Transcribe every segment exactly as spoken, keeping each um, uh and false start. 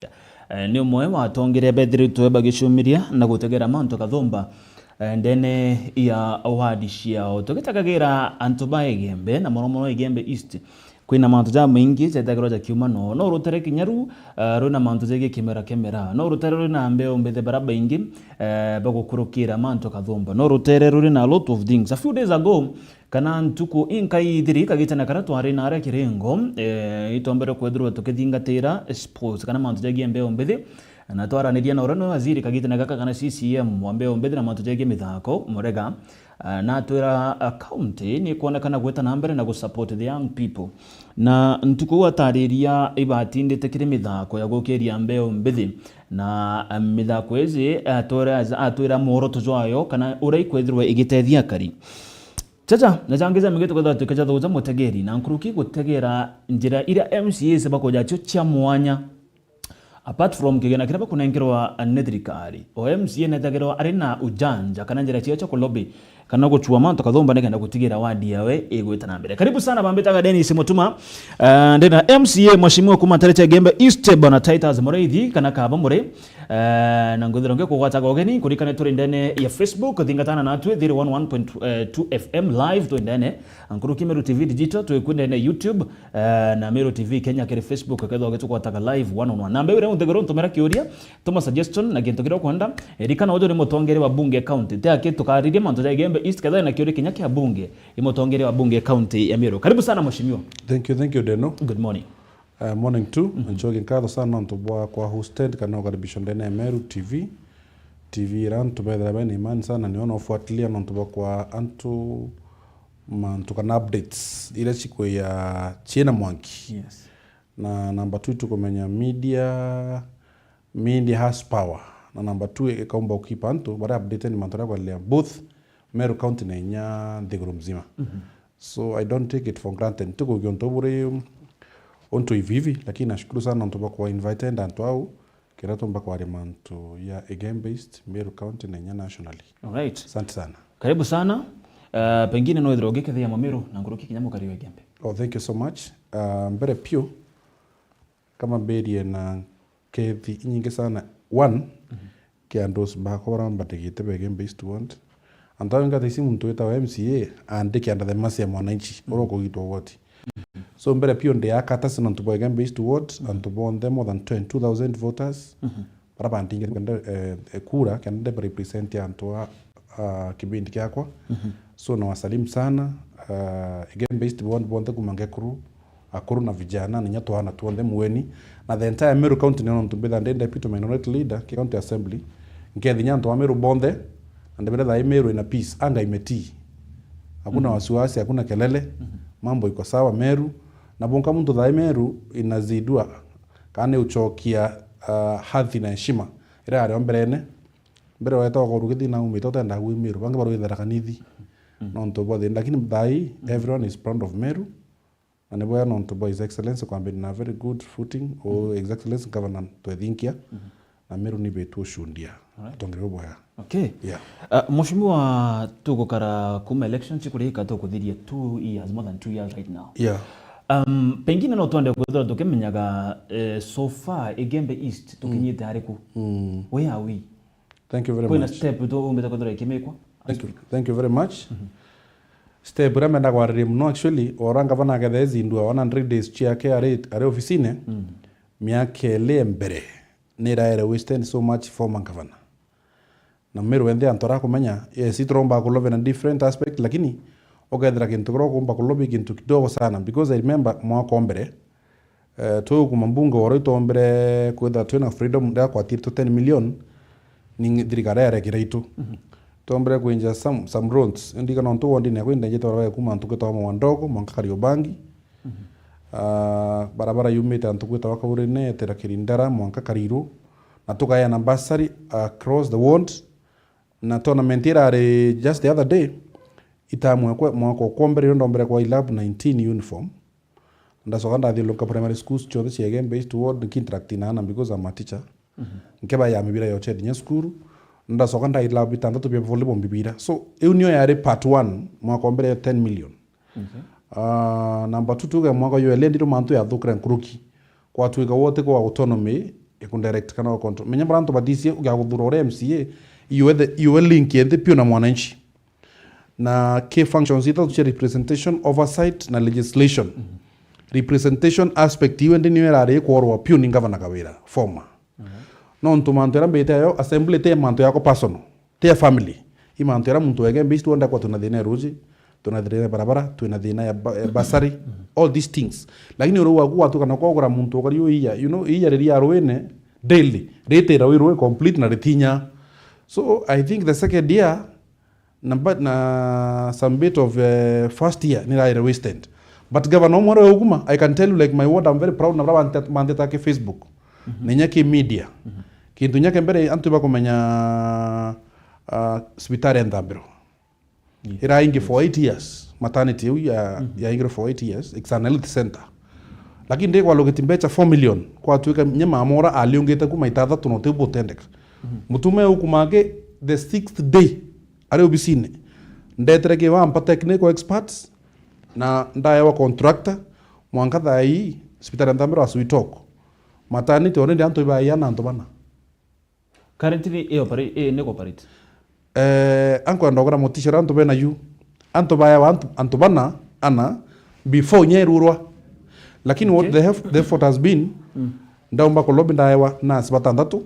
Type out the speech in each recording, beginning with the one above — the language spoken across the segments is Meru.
Eh, ni umwe wa atongeria bethiritwe bagicumiria na gutegera mantu kathumba, eh, ndene ya wadi ciao. Tugitagagira antu ba Igembe, na mono mono Igembe East, kwina mantu jamaingi jetagirwa jakiuma no. No rutere kinya ru, eh, rwina mantu jegie kimera kimera. No rutere rwina mbeu mbithi bara baingi, eh, bagukurukira mantu kathumba. No rutere ruri na a lot of things. A few days ago, kana ntuku inkai ithiri kagitene karia twari naria kiringo, eh, itombere kwithirwa tukithingatira sports kana mantu jegie mbeu mbithi, na twaraniria na uria ni waziri kagitene gaka kana C C M wa mbeu mbithi na mantu jegie mithako, Murega, eh, natwira, eh, county ni kwonekana gwita na mbere na gusupport the young people. Na ntuku uu atariria ibatindite kiri mithako ya gukiria mbeu mbithi, na, eh, mithako iji, eh, atwira, atwira mworoto jwayo kana uria ikwithirwa igitethia akari. Chacha, na jangi ja mingi tukwithirwa tukijathuja mutegeri, na nkuruki gutegera njira iria M C As bakuja cio cia mwanya. Apart from kigina kiria bakunenkerwa ni thirikari, o M C A nethagirwa ari na ujanja kana njira cio cia kulobi kana guchua mantu kathumba nikenda gutigira wadi yawe igwita na mbere. Karibu sana, bambitaga Dennis Mutuma. Eh, ndina M C A mheshimiwa kuma Tarete Gembe East, bwana Titus Muraithi, kana kaba muri. Eh, na ngwithirwa ngikugwataga ugeni, nkurikane turi ndene ya Facebook, thingatana natwi, thiri one one point two F M live, twi ndene. Nkuruki Meru T V Digital, twi ku ndene YouTube, eh, na Meru T V Kenya kiri Facebook, kethwa ugitugwataga live one on one. Namba iu uria untegera untumira kiuria, tuma suggestion na gintu kiria ukwenda. Eh, rikana uju ni mutongeria wa bunge county. Te aki tukaririe mantu ja Igembe East, kethwa na kiuria kinya kia bunge, i mutongeria wa bunge county ya Meru. Karibu sana mheshimiwa. Thank you, thank you, Deno. Good morning. Uh, morning too. Mhm. Nchoki nkatho sana nontu bwa kwa hosted kana ukaribisho ndene ya Meru T V. T V ira antu bethira bena imani sana, niona ufuatilia nontu bwa kwa antu mantu kana updates iria cikwia ciina mwanki. Yes. Na namba two tukumenya media, media has power. Na namba two ikaumba ukipa antu baria updated ni mantu aria kwaendelea both Meru County na inya nthiguru mzima. Mhm. So I don't take it for granted. Ntikugia untu buri untu ivivi, lakini nashukuru sana untu bwa kuwa invited antu au, kira tumba kwaria mantu ya Igembe East, Meru County na inya nationally. Alright. Asante sana. Karibu sana. Uh, pengine no ithira ugikethia Mamiru na nkuruki kinya mukari wa Igembe. Oh, thank you so much. Uh, mbere piu, kama mbirie na nkethi inyingi sana. One, mhm, kia andu bakwa baria mbandikite ba Igembe East Ward. Antu aba ngata isi muntu witawa M C A andike under the mercy ya mwananchi, mhm, uria ukugitwa ugoti. Mhm. So mbere piu ndi akatasi na antu ba Igembe East Ward, mhm, antu bonthe more than twenty-two thousand voters, mhm, baria bandinge kenda, eh, eh, kura kenda represent antu a, a kibindi kiakwa. Mhm. So nawasalimu sana, uh, Igembe East Ward bonthe kuma ngekuru, akuru na vijana, na inya twana tuonthe mueni. Na the entire Meru County, nio nontu mbitha ndi deputy minority leader ki county assembly. Nkethi inya antu a Meru bonthe, na ndibere thaa ii Meru ina peace, anga imetii. Hakuna, mhm, wasiwasi, hakuna kelele, mhm, mambo iko sawa Meru. Na bunka muntu thaa ii Meru inazidua, kana ni uchokia, uh, hadhi na heshima iria yario mberene. Mbere weta ukoru kithi na umite utenda gwi Meru, bangi barwithera kanithi, mhm, nontu bwa thina. Lakini thaa ii, mhm, everyone is proud of Meru. Na ni bwega nontu bwa His Excellency kwambia na very good footing, o, mm, His Excellency Governor twethinkia, mhm, na Meru ni betu ucundia. Alright. Tongere bwega. Okay. Yeah. Uh, Mheshimiwa, tugukara kuma election chikurika tukuthiria two years, more than two years right now. Yeah. Um, pengine no twende kwithira tukimenyaga, eh, so far Igembe East, mm, tukinyite ariku? Mm. Where are we? Thank you very much. Kwina step tu umbite kwithira ikimikwa? Thank you. Thank you very much. Mhm. Step iria menda kwariria muno, actually, ora ngavana akethira ezindua one hundred days ciake ari, ari ofisine, mm, miaka iri mbere, ni iraere wasted so much former governor. Na Meru wenthe antu arakumenya, yes, turomba kulobe na different aspect, lakini ukethira kintu kiria ukumba kulobe kintu kidogo sana, because I remember mwaka wa mbere, eh, twi kuma mbunge woro itombere kwithira twina freedom ndia kwatiri tu ten million, ni thirikari yarekira itu. Mhm. Tombere kwinja some, some roads. Ndika nontu wondine yakwa indenjete barabara ya kuma Ntuku itagwa Mwandogo, mwanka Kariobangi. Mhm. Ah, barabara yumite Ntuku itagwa Kaurine, yetera Kirindara, mwanka Kariru. Na tukaeana bursary across the ward. Na tournament irari just the other day, ita mwaka, mwaka ukwa mbere, ndombere kwa ilab nineteen uniform. Ndacoka ndathiuruka primary schools cionthe cia Igembe East Ward, nkiinteract na ana because I'm a teacher. Mhm. Nkeba ya mibira ya uchedi nya cukuru. Ndacoka ndaila bitantatu bia volleyball mbibira. So, iu nio yari part one, mwaka wa mbere ya ten million. Okay. Ah, number two, tuge mwaka uyu elendi ru mantu yathukire nkuruki. Kwatuika wote kwa autonomy, Iku direct kana control. Menya bara antu baticie ugia guthura ore M C A, iwe the, iwe link yenthe piu na mwananchi. Na key functions itatu cia representation, oversight na legislation. Representation aspect iwe ndi niyo irari ikworwa piu ni Governor Kawira, former. Nontu mantu aria mbite ayo, assembly ti mantu yako personal, ti ya family. I mantu aria muntu wege mbite wonde kwa tuna thina ya ruji, tuna thina ya barabara, twina thina ya ba-, ya bursary, all these things. Lakini uru waku watuka na kwagura muntu ukari uiya, you know, iya riria ruine daily, ritira wi rui complete na ritinya. So I think the second year, na, but na some bit of, eh, first year ni raire wasted. But governor umwe uguma, I can tell you, like, my ward, I'm very proud na bara banteta ki Facebook. Na inya ki media. Kintu inya kia mbere antu bakumenya, ah, cibitari ya Nthambiro. Iraingi for eight years, maternity iu ya, yaingire for eight years, it's an health center. Lakini ndi kwa logeti mbecha four million, kwatuika inya mama ura aliungite kuma itathatu na utiu butendeka. Mutume ukumake the sixth day ari obisine. Ndetere ki wampa technical experts na ndaewa contractor, mwanka thaa ii cibitari ya Nthambiro as we talk. Maternity already antu ibaia na antu bana. Currently, i opera-, i ni operate? Eh, ankwenda kugura motisha uria antu bena yu. Antu baewa antu, antu bana, ana, before inya irurwa. Lakini what the hef-, the effort has been, ndaumba kulobi ndaewa nurse batandatu,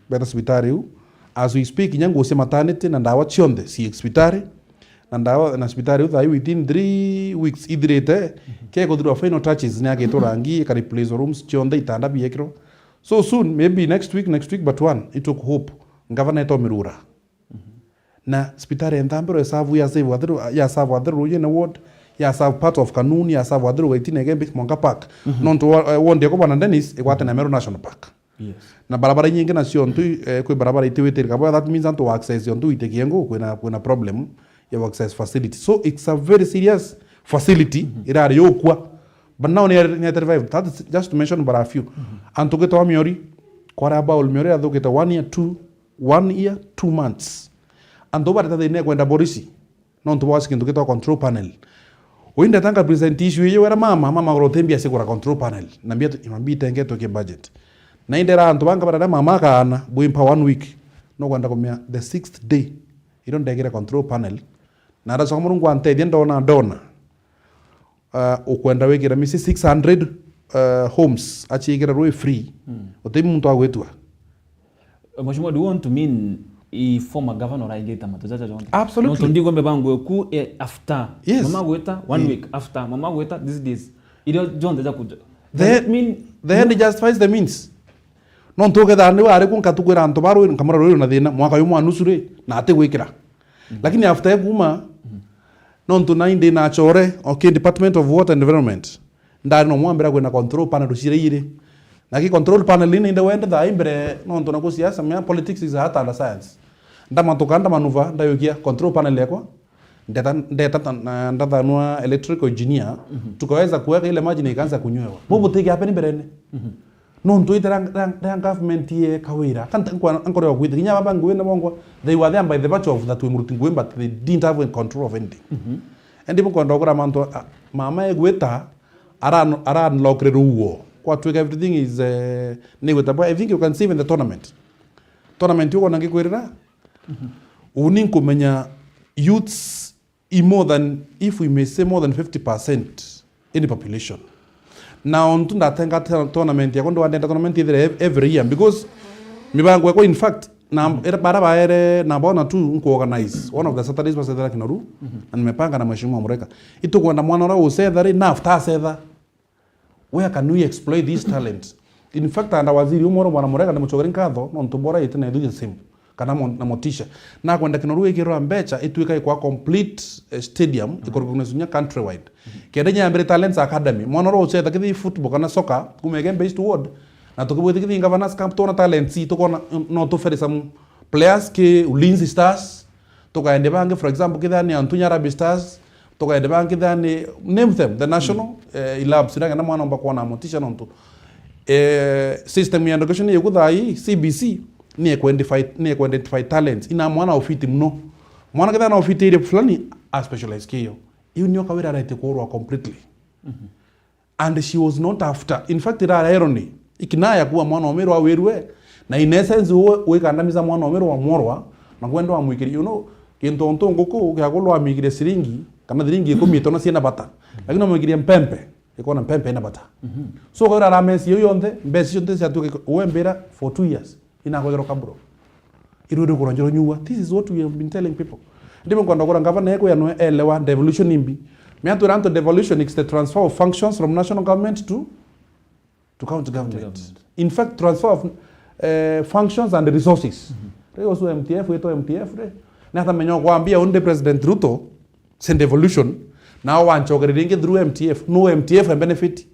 beta cibitari iu. As we speak, inya nguo cia maternity na ndawa cionthe ci cibitari. Na ndawa, na cibitari iu thaa ii within three weeks ithirite, kekuthirwa final touches, ni agitwa rangi, ika replace rooms cionthe, itanda biekirwa. So soon, maybe next week, next week but one, ituku hope, ngavana etomirura. Na cibitari ya Nthambiro ya serve, ya serve Athiru, ya serve Athiru Rujine ward, ya serve part of Kanuni, ya serve Athiru Gaitine Igembe, Mwanga Park. Nontu wa, eh, ward yako Bwana Dennis, igwate na Meru National Park. Yes. Na barabara inyingi nacio ntu, eh, kwi barabara itiwitirika bwa, that means antu wa access yo ntu itikie ngu, kwina, kwina problem ya access facility. So it's a very serious facility, irari yukwa. But now ni, ni at revive. That is just to mention but a few. Antu gitwa Miori, kwara Baul Miori athukite one year, two, one year, two months. Antu bareta thina ya kwenda borisi. Nontu bwa kintu gitwa control panel. Uindetanga present issue iyo wera mama, mama goro tembia sigura control panel. Na mbia tu, imambia itengetwe ki budget. Na indera antu banga barara mama akaana, bwimpa one week. No kwenda kumia the sixth day. Iro ndegire control panel. Na aracoka Murungu antethia ndona, ndona. Uh, ukwenda wikira misi six hundred, uh, homes, achiikira rwi free. Uti muntu agwitua. Mheshimiwa, do you want to mean i former governor aigite matu jaja jonthe? Absolutely. Nontu ndigwe mibango eku, eh, after. Yes. Mama gwita, one week after. Mama gwita, these days. Irio jonthe ja kuja. Does it mean the end justifies the means? Nontu uketha ni wari ku nkatukwira antu ba rwi, nkamura rwi na thina, mwaka uyu mwa nusu ri, na ati gwikira. Lakini after e kuuma, nontu nai ndi na achore, okay, Department of Water and Environment, ndari no mwambira kwina control panel ciria iri. Na ki control panel ni nde wende thaa imbere, nontu na ku siasa, mea politics is a art and a science. Ndamatuka, ndamanuva, ndayukia control panel yakwa, ndeta, ndeta ta, na, ndathanua electrical engineer, tukaweza kuweka ile maji na ikaanza kunywewa. Bubu tiki happen mberene. Nontu ite ra, ra, ra government ye kawira. Kanta nkwa, nkore wa gwita. Kinya baba ngwina bongwa, they were there by the virtue of that we muruti ngwi, but they didn't have control of anything. And even kwenda kugura mantu, ah, mama egwita, ara, ara unlock ruo. Kwa twika everything is, eh, ni gwita, but I think you can see even the tournament. Tournament yuko na ngikwirira. Uni nkumenya youths i more than, if we may say, more than fifty percent in population. Na ontu ndatenga te-, tournament yakwa, ndiwa ndenda tournament ithire ev-, every year, because mibango yakwa, in fact, na era-, bara baere na bona tu nku organize one of the Saturdays basethera Kinoru, na nimepanga na Mheshimiwa Mureka. Itukwenda mwana ura ucetha ri, na after acetha. Where can we exploit this talent? In fact, under waziri umwe oro Bwana Murega, ndimucokere nkatho, nontu bora ite na ithugi the same, kana mo-, na motisha. Nakwenda Kinoru ikirwa mbecha, itwika ikwa complete, eh, stadium, iko recognize nya countrywide. Kenda nyambire Talents Academy, mwana oro ucetha kithi football kana soccer, kuma Igembe East Ward, na tukibwite kithi Governor's Camp, tuona talents, tukona, no tufere some players ki Ulinzi Stars, tukaende bangi, for example, kithani Antunya Harambee Stars, tukaende bangi kithani, name them, the national, eh, ilabs, iria kenda mwana omba kwona motisha nontu, eh, system ya education yeku thaa ii, C B C, ni eku identify, ni eku identify talents. Ina mwana ufiti muno. Mwana kethira na ufiti area fulani, a specialize kiyo. Iu nio Kawira arete kurwa completely. And she was not after. In fact, irara irony. Ikinaya kuwa mwana omerwa wirwe, na in essence, uwe wikandamiza mwana omerwa mworwa, na kwenda wamwikirie, you know, kintu ontu nguku, kiagulwa amikire siringi, kana thiringi ikumi itona ciina bata. Lakini wamwikirie mpempe, ikona mpempe ina bata. So, kwa aramesi iyo yonthe, mbeca cionthe ciatuka, uwe mbira for two years, inakwegera kaburo. Irudi kurwa njoro nyua. This is what we have been telling people. Ndimo kwenda kura ngavana yako ya noe elewa devolution imbi. Me atwira antu devolution is the transfer of functions from national government to, to county government. Government. In fact, transfer of, eh, functions and resources. Rego su M T F, weto M T F re. Na hata menyo kwambia unde President Ruto, send devolution, na wanchokereria ingi through M T F. No M T F and benefit.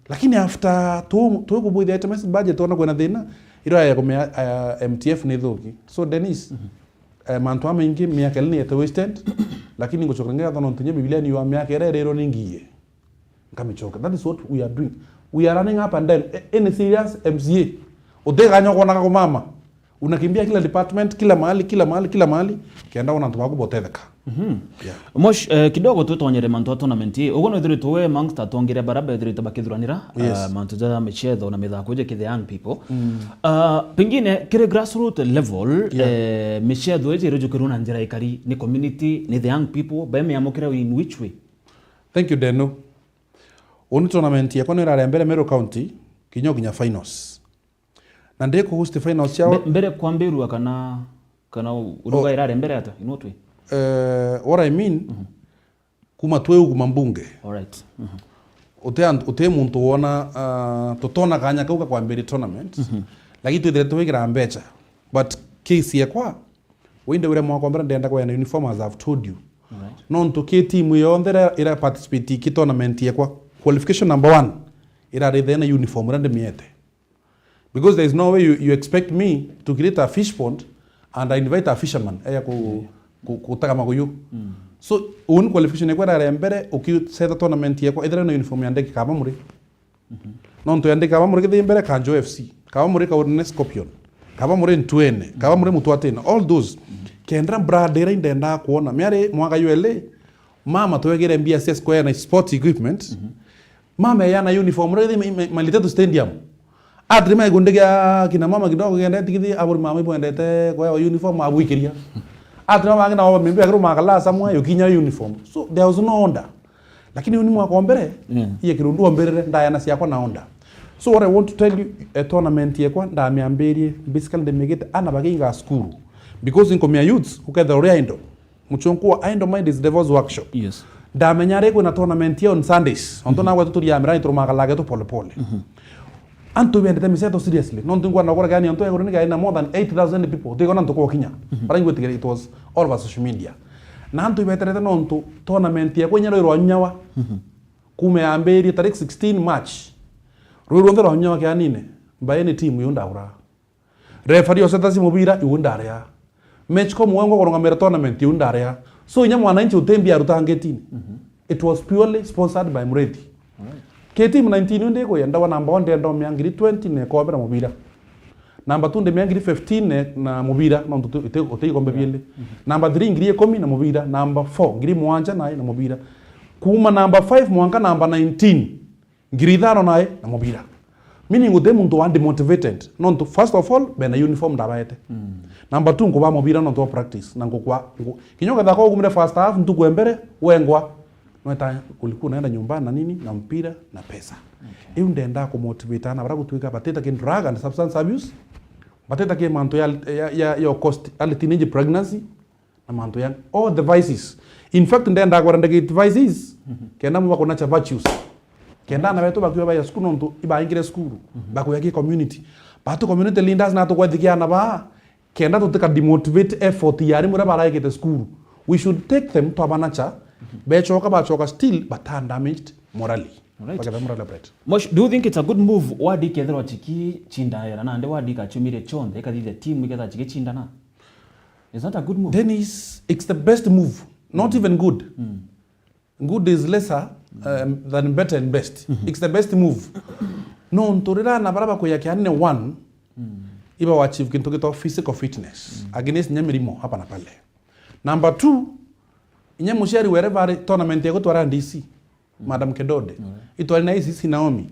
Lakini after tu, tu kubwithia H M S budget, ona kwina thina, ira ya kumea, uh, M T F ni thuki. So, Dennis, eh, mantu amaingi, miaka ili ni yete wasted, lakini ngucoka ngira thono ntunye Biblia ni wa miaka ira irirwo ni ngiye. Nkamichoka. That is what we are doing. We are running up and down. A-, any serious M C A, utiganya kwonaga kumama. Unakimbia kila department, kila mahali, kila mahali, kila mahali, kenda ona antu baku botetheka. Yeah. Mosh, eh, kidogo twitonyere mantu a tournament ii. Uguo nwithiritwe we amongst atongeria bara bethiritwe bakithuranira, Yes. eh, mantu ja michetho na mithako ja ki the young people. Ah, pengine kiri grassroot level, Yeah. eh, michetho iji irijukirwe na njira ikari ni community, ni the young people, bemiamukire in which way? Thank you, Deno. Uni tournament yakwa ni irare mbere Meru County, kinya kinya finals. Na ndi ku host finals ciao. Mbe-, mbere kwambirua kana, kana u-, uruga Oh. irare mbere ata, inotwe? Eh, what I mean, kuma twi uguma mbunge. All right. Uti ant-, uti muntu wona, ah, tutona kanya kau ka kwambiria tournament. Lakini twithire twigira mbecha. But case yakwa, winde wire mwaka wa mbere ndenda kwena uniform, as I've told you. All right. Nontu ki team yonthe ira, ira participate ki tournament yakwa, qualification number one, irari thena uniform ira ndimiete. Because there is no way you, you expect me to create a fish pond and I invite a fisherman eya ku, ku, kutega maguyu. So, uni qualification yakwa irare mbere, ukisetha tournament yakwa, ithira na uniform ya ndege kaba muri. Nontu ya ndege kaba muri kithi mbere, Kanjo F C, kaba muri Kaurine Scorpion, kaba muri Ntuene, kaba muri Mutwatine, all those. Kendra brand ira indendaa kuona. Miari mwaka yuele, mama twegire mbia cia square na sports equipment. Mama yana uniform, ira ithi ma-, ma-, Malitetu Stadium. Atri maigundi gia kina mama kidogo kiendete kithi, aburi mama ibwendete kwewa uniform, abwikiria. Atri mama bangi nao mimbi akiruma kalasa mwa, yukinya uniform. So, there was no order. Lakini uni mwaka wa mbere, Yeah. iye kirundu ombirire, ndayana ciakwa na order. So, what I want to tell you, a tournament yakwa, ndamiambirie, basically, ndimigite ana bakiinga cukuru. Because nkumia youths, ukethira uri idle. Muchunku wa idle mind is devil's workshop. Yes. Ndamenya ari kwina tournament ya on Sundays. Onto nagwe tuturia mirani turumaga lage tu pole pole. Antu bendete miseto seriously. Nontu ngwana gukora gani antu eguru ni gaina more than eight thousand people. Tigona ntu kokinya. Bara ngwetigere it was all over social media. Na antu beterete nontu tournament ya kwenya rwirwa nyawa. Kuma yambirie tarik sixteen March. Rwirwa nthe rwa nyawa kianine. Mbae ni team yu ndaura. Referee oseta si mubira, iu ndarea. Match ko mwengo kurungamira tournament, iu ndarea. So, inya mwananchi utembi aruta ngetini. It was purely sponsored by Murethi. Alright. K T M nineteen yu ndikuya, ndawa number one, ndenda omea ngiri twenty na ikombe na mubira. Number two, ndimea ngiri fifteen na, na mubira, nontu tu-, ite-, uti ikombe biende. Number three, ngiri ikumi na mubira. Number four, ngiri mwanja na, na mubira. Kuma number five mwanka number nineteen, ngiri ithano nae na mubira. Meaning, guti muntu wa demotivated. Nontu, first of all, bena uniform ndabaete. Number two, nkuba mubira nontu wa practice. Na ngukwa, ngu-, kinya ukethira kwa ugumire first half, ntuku ya mbere, wengwa. Nweta, ulikuwa unaenda nyumbani na nini? Na mpira na pesa. Okay. Iu ndenda kumotivate ana bara gutwika batita ki drug and substance abuse. Batita ki mantu ya, ya, ya, ya cost, early teenage pregnancy. Na mantu ya all the vices. In fact, ndenda kwenda ndegate vices, kenda mwa kuna cha virtues. Kenda ana betu bakiwa baya school nontu ibaingire school, bakuya ki community. Batu community leaders na tukwethikia ana ba, kenda tutika demotivate effort ya ari muria baraikite school. We should take them to abana cha, bechoka bachoka still, but are damaged morally. Alright. Baketha morally upset. Mosh, do you think it's a good move wadi kethirwa chiki chindaera nandi wadi kachumire chonthe, ikathithia team iketha chiki chindana? Is that a good move? Then it's, it's the best move. Not even good. Good is lesser, um, than better and best. It's the best move. Nontu rira ana bara bakuya kianine one, iba wa achieve kintu gitwa physical fitness against nya mirimo hapa na pale. Number two, inya muciari wherever ari, tournament ya gutwara D C, Madam Kedode. Itwari na I C C Naomi.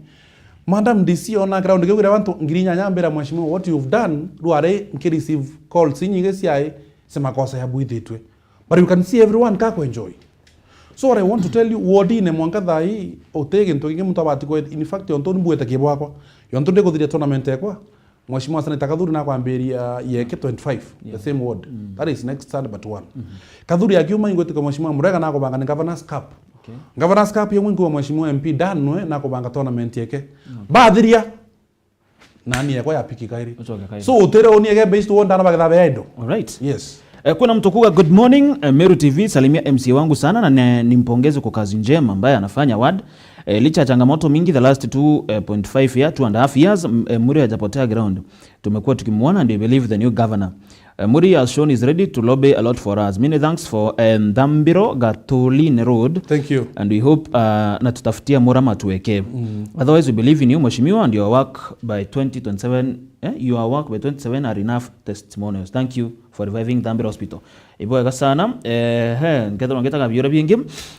Madam D C ona ground kiu kiria bantu ngiri inyanya mbira, "Mheshimiwa, what you've done," rwari nki receive calls inyingi ciai, si makosa yabwithitwe. But you can see everyone ka kuenjoy. So what I want to tell you, ward-ine mwanka thaa ii, uti gintu kingi muntu abati kwe-, in fact, ontu ni mbwite kibwakwa. Yontu ndikuthiria tournament ekwa, Mheshimiwa Senator Kathuri nakwambiria yeke twenty-five, the same ward. That is next Sunday but one. Kathuri akiuma ingwitike Mheshimiwa Murega nakubanga ni Governor's Cup. Okay. Governor's Cup yomwe inkuwa Mheshimiwa M P Dan nwe nakubanga tournament yeke. Bathiria. Nani yekwa ya piki kairi. Ucoke kairi. So, utire unie ge based on ndana bagitha be indo. All right. Yes. Eh, kuna mtu kuga, "Good morning, eh, Meru T V, salimia M C A wangu sana na ne-, nimpongeze kwa kazi njema ambayo anafanya ward. Eh, licha ya changamoto mingi the last two point five year, two and a half years, m-, eh, Mure hajapotea ground. Tumekuwa tukimwona and we believe the new governor. Eh, Mure has shown he's ready to lobby a lot for us. Many thanks for, eh, Nthambiro Gatulini Road. Thank you. And we hope, uh, natutafutia Murama tuweke. Otherwise, we believe in you, Mheshimiwa, and your work by twenty twenty-seven, eh, your work by twenty-seven are enough testimonials. Thank you for reviving Nthambiro Hospital." Ibwega sana. Eh, he, nkethirwa ngitaga biura bingi.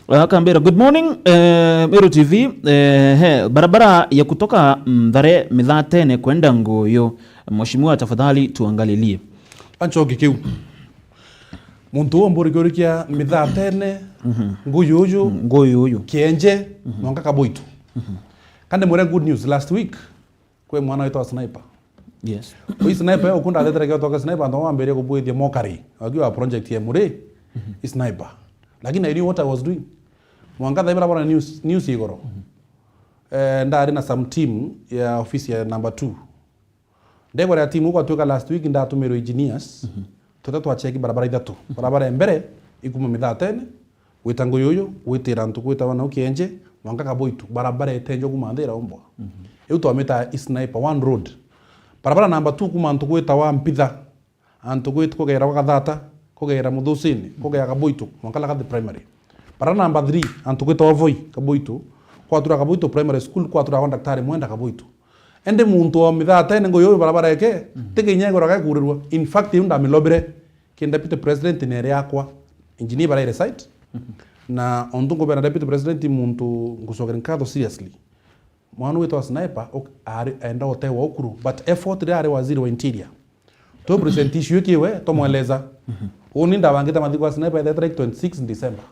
Eh, akambira, "Good morning, eh, Meru T V. Eh, he, barabara ya kutoka Mthare Mithatene kwenda Nguyu. Mheshimiwa, tafadhali tuangalilie." Anchoki kiu. Muntu uyu mburi kiurikia Mithatene, Nguyu uyu, Nguyu uyu. Kienje, mwanka Kaboitu. Kandi mwire good news, last week, kwi mwana witwa Sniper. Yes. Ui Sniper, ukunda athetere kia toka Sniper, ndo wambirie kubwithia mockery. Akiwa project ya Mure, Sniper. Lakini I knew what I was doing. Mwanka thaibira bona news, news igoro. Eh, ndari na some team ya ofisi ya number two. Ndegwa ria timu gwatuika last week ndatumirwe engineers, tuta twacheki barabara ithatu. Barabara ya mbere ikuma Mithatene, gwita Nguyuyu, gwitira antu gwitawa nau Kienje, mwanka Kaboitu, barabara itenjwa kuma nthi iraumbwa. Iu twamita Sniper one road. Barabara number two kuma antu gwitawa Mpitha, antu gwit-, kugera gwa Gathata, kugera Muthusini, kugera Kaboitu, mwanka Lagathi Primary. Bara number three, antu gwitawa Voi, Kaboitu, kwatura Kaboitu Primary School, kwatura kwa Daktari Mwenda Kaboitu. Indi muntu wa Mithatene Nguyu barabara eke, ti kinya igoro gakurirwa. In fact, iu ndamilobire ki deputy president nere yakwa. Engineer baraire site. Na ontu nkubera deputy president muntu ngucokera nkatho seriously. Mwana witwa Sniper, uk-, ari, enda utewa ukuru, but effort ria ari waziri wa interior. Tu present issue kiwe, tumweleza. Uni ndabangite mathiko ya Sniper ethetera twenty-six December.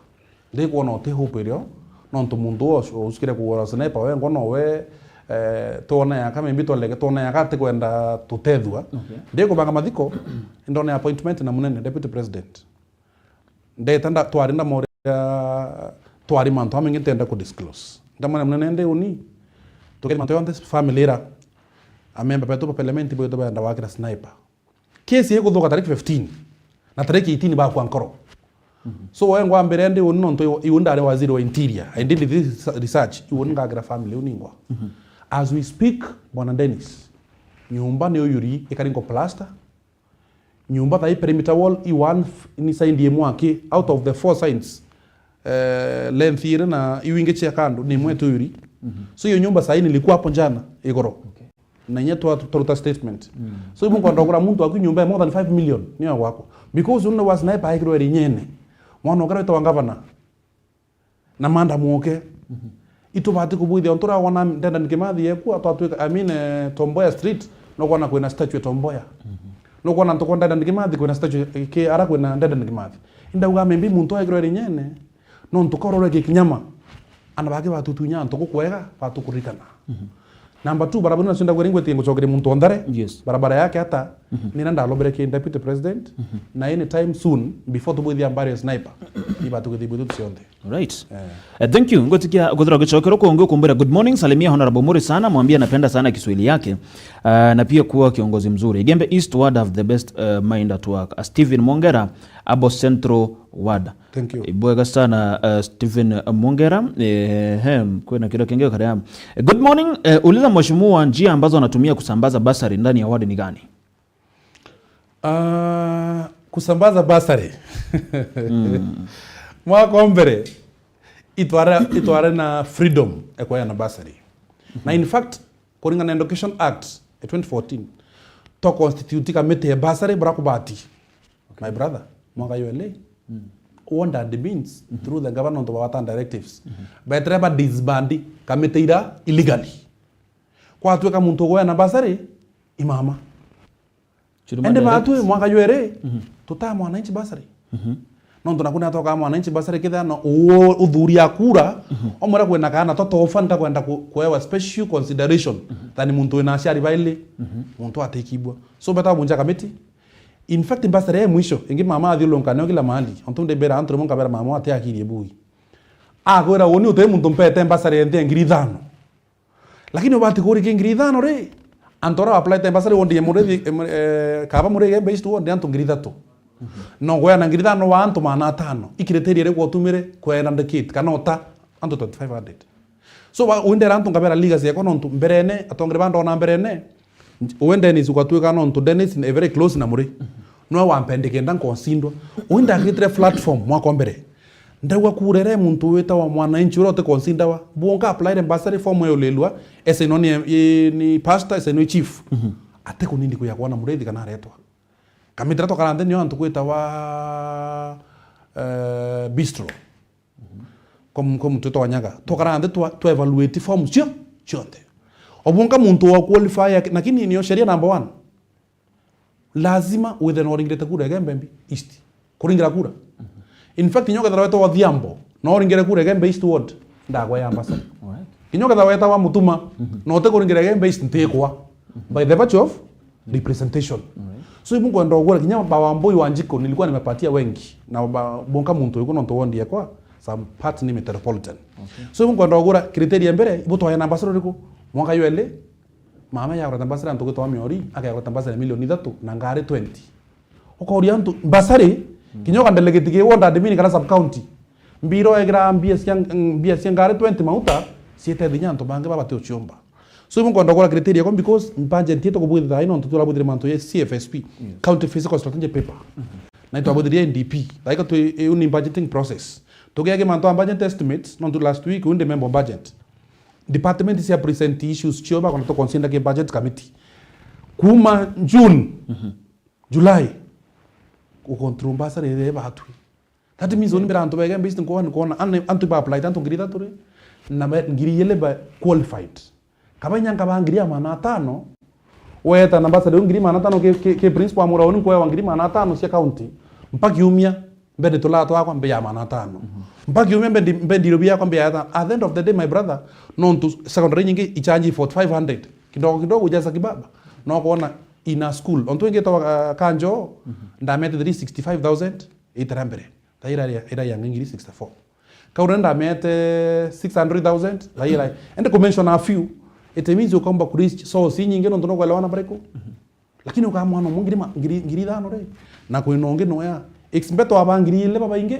Ndikwona uti hope irio, nontu muntu ucio ucukire kugura Sniper wengwa nowe, eh, twona yaka, maybe twoleke, twona yaka atikwenda tutethua. Okay. Ndikubanga mathiko, ndona appointment na munene, deputy president. Ndeta nda-, twari ndamoria, twari mantu amaingi ntenda ku disclose. Ndamwira munene, ndi uni, tukeri mantu yonthe family ira, amemba betu ba parliament bwitwa benda wakira Sniper. Case ikuthuka tariki fifteen, na tariki eighteen bakwa nkoro. So, we ngwambire ndi uni nontu iu, iu ndari waziri wa interior. I did this research, iu uni ngakira family iu ningwa. As we speak, Bwana Dennis, nyumba ni uyuri ikari nko plaster, nyumba thaa hii perimeter wall i one f-, ni side imwe aki, out of the four sides, eh, length iri na iu ingi cia kando, ni imwe tu yuri. So hiyo nyumba saa hii nilikuwa hapo jana igoro. Okay. Na inya twa-, twaruta statement. So ibu nkwenda kugura muntu aku nyumba ya more than five million, niyo ya gwakwa. Because unu wa Sniper aikirwe rinyene. Mwana ukara witwa ngavana. Na madam oke. Itubati kubwithia, ontu uria wona Dedan Kimathi yekua, twatwika, I mean, eh, Tom Mboya Street, nukwona kwina statue ya Tom Mboya. Nukwona antu kwa Dedan Kimathi kwina statue ki ara kwina Dedan Kimathi. Indauga maybe muntu ekirwe rinyene, nontu kororwe gikinyama. Ana bake batutunya antu gukwega, batukuririkana. Number two, barabara nacio ndagwira ingwetie ngucokeria muntu o Nthare. Yes. Barabara yake ata, nina ndalobere ki deputy president, na any time soon, before tubwithia mbari ya Sniper, ibatugithi bwithu cionthe. Right. Eh. Eh, thank you. Ngotikia kuthira gicokero kungi ukumbira, "Good morning, salimia Honorable Mure sana, mwambie napenda sana Kiswahili yake. Ah, na pia kuwa kiongozi mzuri. Igembe East ward have the best, eh, mind at work. Ah, Steven Mongera, Abo Central ward." Thank you. Ibwega sana, uh, Stephen Mongera. Eh, hem, kwina kiria kingi karia. Eh, "Good morning. Eh, uliza mheshimiwa njia ambazo anatumia kusambaza basari ndani ya ward ni gani?" Ah, kusambaza basari. Mwaka wa mbere, itwara, itwara na freedom ya kuheana basari. Na in fact, kuringana na Education Act ya twenty fourteen, twa constitute kamiti ya basari bura kubati. My brother, mwaka U L A, under the means, through the government of our directives, betere ba disband kamiti ira illegally. Kwatwika muntu ugwea na bursary, i mama. Churuma Ende direct. Batwi mwaka jweri, Mhm. tutaa mwananchi bursary. Mhm. Nontu naku natokaa mwananchi bursary kethira no uo uthuri akura, Mhm. omwira kwina kaana to tofa ntakwenda ku-, kuewa special consideration Mhm. than muntu wina aciari baili, Mhm. muntu atikibua. So beta bunja kamiti. In fact, bursary ya mwisho, ingi mama athiulunka nayo kila mahali. Ontu ndibera antu rimwe nkabera mama ati akiri bui. Akwira uni uti muntu mpete bursary ya nthi ya ngiri ithano. Lakini ubati kuri ki ngiri ithano ri? Antu aria apply te bursary ward ya Murithi, eh, Mur-, eh, kaba muri Igembe East ward antu ngiri ithatu. No gwea na ngiri ithano wa antu maana atano. I criteria ri gwotumire kwenda ndikit kana uta antu twenty-five hundred. So, wa-, windera antu ngabera legacy yakwa nontu mberene, atongere bandona mberene, uwe Dennis ugatwika nontu Dennis is very close na muri. Nwe wampendikenda nkonsindwa. Uwe ndagitire platform mwaka wa mbere. Ndauga kurere muntu witawa mwananchi uria uti consider wa. Bwonka apply bursary form eyo lelwa, ese no ni, ni pastor, ese no chief. Mhm. Ate kunindi kuya kwana Murithi kana aretwa. Kamiti ira twakara nthi niyo antu kwitawa, eh, bistro. Kwa mu-, kwa muntu witwa Wanyaga. Twakara nthi twa, twa evaluate form cio, cionthe. Obwonka muntu wa qualify, lakini niyo sheria number one. Lazima withe no uringirite kura Igembe East. Kuringira kura. In fact, inyo kethira wetwa Odhiambo, no uringire kura Igembe East ward, ndagwa ya ambassador. Alright. Kinya ukethira wetawa Mutuma, Mhm. no utikuringira Igembe East ntikwa. Mhm. By the virtue of representation. Alright. So, ibu nkwenda ugura kinya ba Wambui Wanjiko, nilikuwa nimepatia wengi. Na ba, bonka muntu yuko nontu wondi yakwa, some part ni metropolitan. Okay. So, ibu nkwenda ugura criteria mbere, ibu twaya na ambassador riku? Mwaka yele, mama yagura ambassador ntuku twa miori, akagura ambassador milioni ithatu na ngari twenty. Ukoria antu, bursary, Mm. kinya ukandelegate ki ward admin kana sub county. Mbiro egira mbia cia, mbia cia ngari twenty mauta, ciete thinya antu bangi babati uciumba. So, ibu nkwenda kugura criteria kwa because budget yetu kubwithira ino ntu turabwithire mantu ya C F S P, Yes. County Fiscal Strategy Paper. Mhm. Na itwabwithirie N D P. Like tu, iu ni budgeting process. Tugiage mantu a budget estimates, nontu last week, undi member budget. Department cia present issues cio bakona to consider ki budget committee. Kuma June, Mhm. July, ku control bursary iri batwi. That means, oni mbira antu ba Igembe East nkuona, nkuona, an-, antu ba apply antu ngiri ithatu ri, na ba, ngiri ili ba qualified. Kaba inya nkaba ngiri ya maana atano, weta na bursary ngiri maana atano ki, ki, ki principal amura oni nkwewa ngiri maana atano cia county, mpaka kiumia, mbendi tulaa twakwa mbi ya maana atano. Mhm. Mpaka kiumia mbendi, mbendi irobi yakwa mbi ya atano. At the end of the day, my brother, nontu secondary nyingi ichanji forty-five hundred. Kidogo kidogo ujaza kibaba. No kuona in a school. Ontu ingi tawa, uh, Kanjo, Mhm. ndamete three sixty-five thousand, itara mbere. Thaira ira, ira ya ngiri sixty-four. Kaura ndamete six hundred thousand, thaira. Ende ku mention a few, it means ukaumba ku reach source nyingi nontu no kuelewana bariku. Mhm. Lakini ukaa mwana umwe ngiri ma-, ngiri, ngiri ithano ri, na kwina ungi noya. Expect aba ngiri ile babaingi,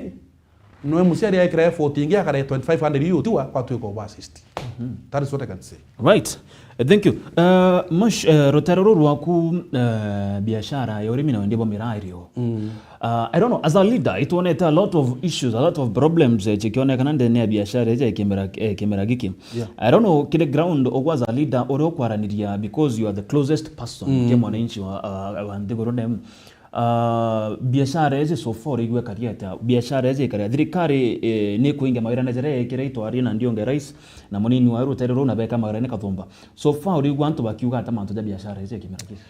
noe muciari ekira effort ingi akare twenty-five hundred iu utiwa kwatwika uba assist. Mhm. That is what I can say. Right. Eh, thank you. Eh, Mosh, eh, rutere ruru rwaku, eh, biashara ya urimi na wendia bwa miraa irio. Mm. Uh, I don't know, as a leader, itwonete a lot of issues, a lot of problems, eh, cikionekana ndene ya biashara iji ya kimera, eh, kimera giki. Yeah. I don't know, kiri ground, ugwe as a leader, uria ukwaraniria, because you are the closest person Mm. ki mwananchi wa, uh, wa nthiguru ne, uh, biashara iji so far uraigua ikari atia? Biashara iji ikari atia? Thirikari, eh, ni kuingia mawira na njira ya ikira itwarie na ndionge rais na munini wa rutere ruu na beka mawira ni Kathumba. So far uraigua antu bakiuga ata mantu ja biashara iji ya kimera giki?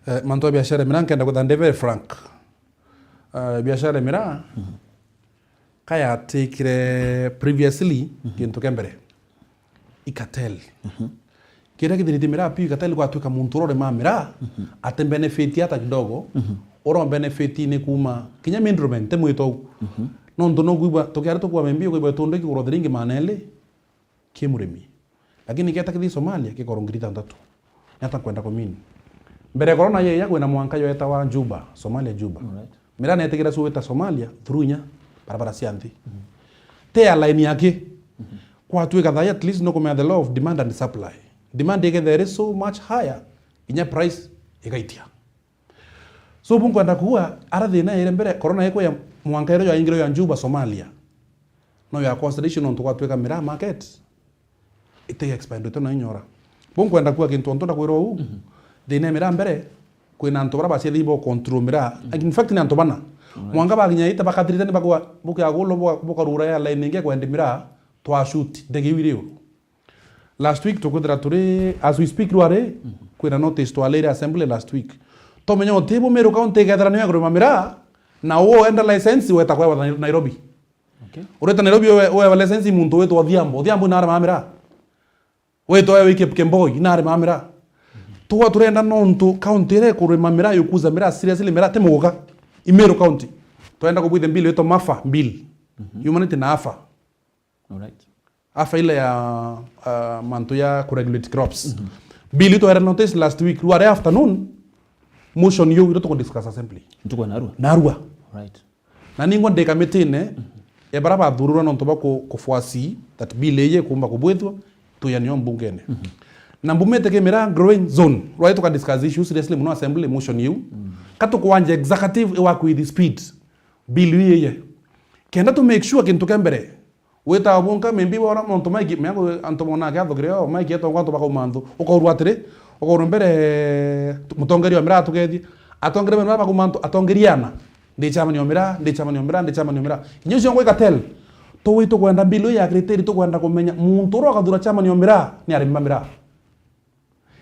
Eh, mantu ya biashara, mina nkenda kwitha ndi very frank. Uh, biashara ya miraa, Mhm. ka yatikire previously, Mhm. kintu kia mbere, i cartel. Mhm. Kiria kithirite miraa piu i cartel, gwatwika muntu uria urima miraa, Mhm. ati benefit hata kidogo, Mhm. uria benefit ni kuma kinya middleman, ti mwito u. Mhm. Nontu no kwigua, tukiari tukua membi, kwigua tundu ikigurwa thiringi maana eli, ki murimi. Lakini kieta kithi Somalia, kikorwo ngiri thantatu. Ni ata nkwenda kumini? Mbere ya corona yeya kwina mwanka yoetawa Juba, Somalia Juba. Alright. Miraa netigire suita Somalia through inya barabara cia nthi. Mhm. Te airline yake. Mhm. Kwatwika thaai at least no kumenya the law of demand and supply. Demand ikethira iri so much higher, inya price igaitia. So, bu nkwenda kuuga, ara thina iri mbere, corona ikuya, mwanka iria yaingire ya Juba, Somalia, no ya consideration nontu gwatwika miraa market iti expanded na inyora. Bu nkwenda kuuga kintu ontu ndakwirwa uu, Mhm. thina ya miraa mbere, kwina antu bara baciathi bo control miraa. Mhm. In fact, ni antu bana. Alright. Mwanka bakinya ita bakathirite ni bakwa, bukiagulwa buka-, bukarura ya line ingi kwenda miraa, twa shoot, ndege iu iri uru. Last week tukwithira turi, as we speak rwari, kwina notice twalire assembly last week. Tomenya utibu Meru County ikethira niyo ya kurima miraa, na uo enda license weta kwa Nairobi. Okay. Ureta Nairobi uwe, uwe license muntu witwa Odhiambo. Odhiambo inarima miraa. Witwa ewe Kip-, Kemboi, inarima miraa. Tuwa turenda nontu county iria ikurima miraa, yukuza miraa, seriously miraa, ti muguka. I Meru County. Twenda kubwithia bill witwa MAFA bill. Humanity na AFA. Alright. AFA ile ya, uh, mantu ya kuregulate crops. Bill itwere notice last week, rware afternoon, motion yo iro tukudiscuss assembly. Ntuku ya narua? Narua. Right. Na ningwa ndi kamitine, e bara bathururwa nontu ba ku-, kufuasi that bill eye kumba kubwithwa, tuyanio mbungene. Na mbumite kimira growing zone, rwai tukadiscuss issues seriously muno assembly motion iu. Ka tukwanja executive iwa with speed. Bill iu yeye. Kenda to make sure kintu kia mbere, wita bwonka, maybe bora muntu maiki, mea ku-, antu mona kiatho kirio, maiki etongwa antu bakauma nthu. Ukaurwa atiri, ukaurwa mbere, mutongeria wa miraa atugethie. Atongeria beno bakauma nthu, atongeria ana. Ndi chairman wa miraa, ndi chairman wa miraa, ndi chairman wa miraa. Kinya ucio ngwika tell. Tuwi tukwenda bill ya criteria, tukwenda kumenya muntu uria ukathura chairman wa miraa, ni arimi ba miraa.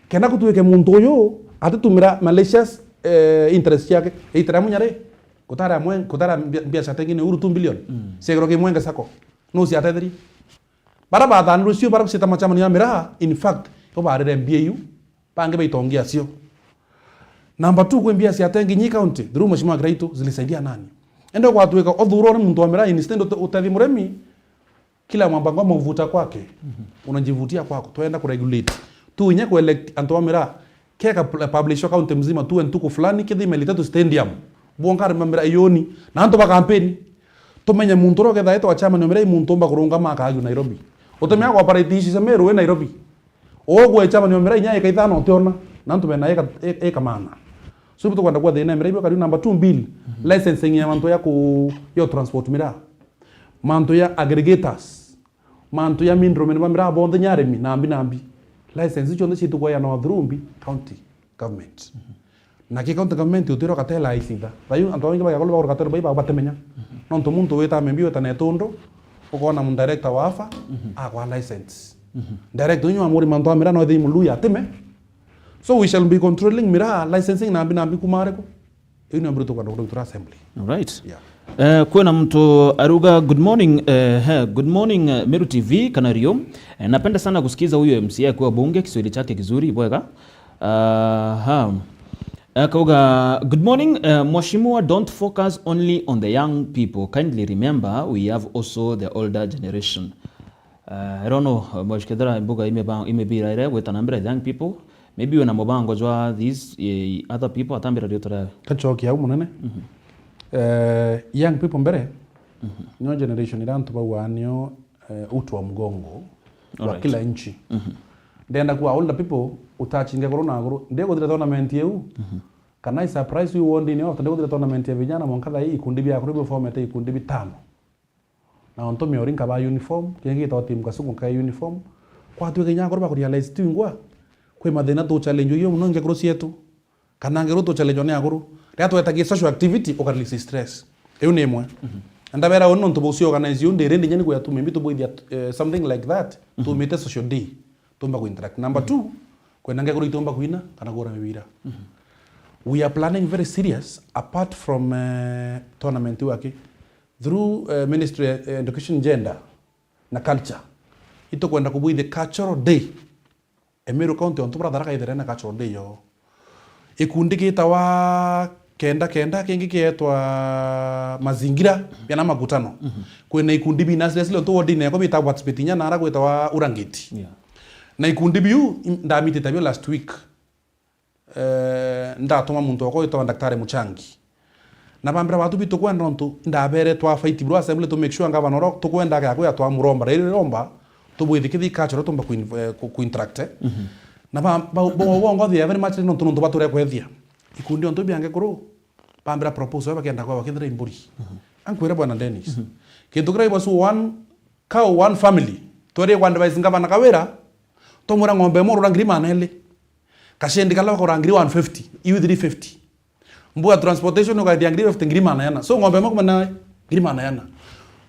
Kenda gutwike muntu uyu atitumira malicious, eh, interest ciake, either munya ri, gutara mwe-, gutara mbia-, mbiacara tengine uru two billion. Ciegero kimwenge sako. No ciatetherie. Bara bathanirwe cio bara cieta machamani ya miraa, in fact, yo barire mbia iu, bangi baitongia cio. Number two, kwi mbia cia tengi nyi county, through Mheshimiwa Kiraitu, zilisaidia nani? Ende gwatwika othurwa ni muntu wa miraa, instead ute-, utethi murimi, kila mwamba ngoma uvuta kwake, unajivutia kwako. Twenda kuregulate. Tu inya kuelect antu ba miraa. Keka pl-, publish county mzima, tuwe ntuku fulani, kithi meli tatu stadium. Bwonka arimi ba miraa ioni. Na antu ba kampeni. Tumenye muntu uria uketha etwa chairman wa miraa, i muntu umba kurungama akaagio Nairobi. Utemea kuoperate ici cia Meru wi Nairobi. Ugwe chairman wa miraa inya eka ithano utiona. Na antu bena eka, e-, eka mana. So, tukwenda kwa thina miraa ibio kariu number two bill. Licensing ya mantu ya ku-, yo transport miraa. Mantu ya aggregators, mantu ya middlemen ba miraa bonthe, nyarimi, nambi, nambi. License cionthe citukwa ya no through mbi county government. Na ki county government utwirwa katela aicitha. Thayu antu baingi bagakulu baguru katela bai batemenya. Nontu muntu wita membi wita na etundu, ukona mu director wa afa, akwa license. Director unyu amuri mantu a miraa no ethi muluya atime. So we shall be controlling miraa licensing nambi, nambi kuma ariku. Iu nio mbere tukwenda kurutura assembly. Alright. Yeah. Eh, kwina muntu aruga, "Good morning, eh, he, good morning, eh, Meru T V, Kanario. Eh, napenda sana kusikiza huyo M C A akiwa bunge, Kiswahili chake kizuri, bwega." Aha. Akauga, "Good morning, eh, Mheshimiwa, don't focus only on the young people. Kindly remember, we have also the older generation." Eh, I don't know, eh, mwashikethera mbuga imeba-, imebira ire gwita na mbere young people. Maybe wina mubango jwa these, eh, other people, atambira riu tore. Kachoki au munene. Eh, young people mbere, nio generation ira antu bauga nio, eh, uti wa mgongo wa kila nchi. Ndenda kuwa older people, utachinge goro na goro. Ndiguthira tournament iu, kana i surprise wi wondini, after ndiguthira tournament ya vijana, mwanka thaa ii ikundi bia akuru biformete ikundi bitano. Na ontu miori nkaba uniform, kingi gitagwa team Kasuku nkaya uniform. Kwatwika kinya akuru bakurealize tu ingwa, kwi mathina tu challenge yo muno nge kuru cietu. Kana nge kuru tu challenge ni akuru. Riria twetagia social activity, uka release stress. Iu ni imwe. Na ndabera uni nontu bucio organize yu, ndi ready nyani kuya tu, maybe tubwithia, eh, something like that. Tumite social day. Tumba ku interact. Number two, kwenda nge kuru itumba kuina, kana kura mibira. We are planning very serious, apart from, eh, tournament waki. Through, eh, Ministry ya, eh, Education, Gender na Culture, itukwenda kubwithia cultural day. E Meru County ontu bura Tharaka ithere na cultural day yo. Ikundi gitawa kenda kenda, kingi kietwa Mazingira, biana makutano. Kwina ikundi bina seriously ontu wodine yako bita participate inya nara gwitawa Urangiti. Yeah. Na ikundi biu, im-, ndamitite bio last week. Eh, ndatuma muntu wakwa witwa Daktari Muchangi. Na bambira, "Batu bitu kwenda nontu ndabere twa fight bro assembly to make sure ngavana oro tukwenda agakwe atwa muromba. Riri romba, tubwithikithie culture tumba ku in-, eh, ku, ku interact, eh." Na ba, ba, bo, bo, ngothi ya very much nontu, nontu bature kwethia. Ikundi ontu biange kuru, bambira proposal bakenda kwa bakithira imburi. Ankwira Bwana Dennis. Kintu kira ibasu one cow, one family. Twere kwa advice ngavana Kawira, tomura ng'ombe imwe urura ngiri magana eli. Kashendi kala bakagura ngiri one fifty, iu three fifty. Mbuga transportation ukaithia ngiri fifty, ngiri magana jana. So ng'ombe imwe kumena ngiri magana jana.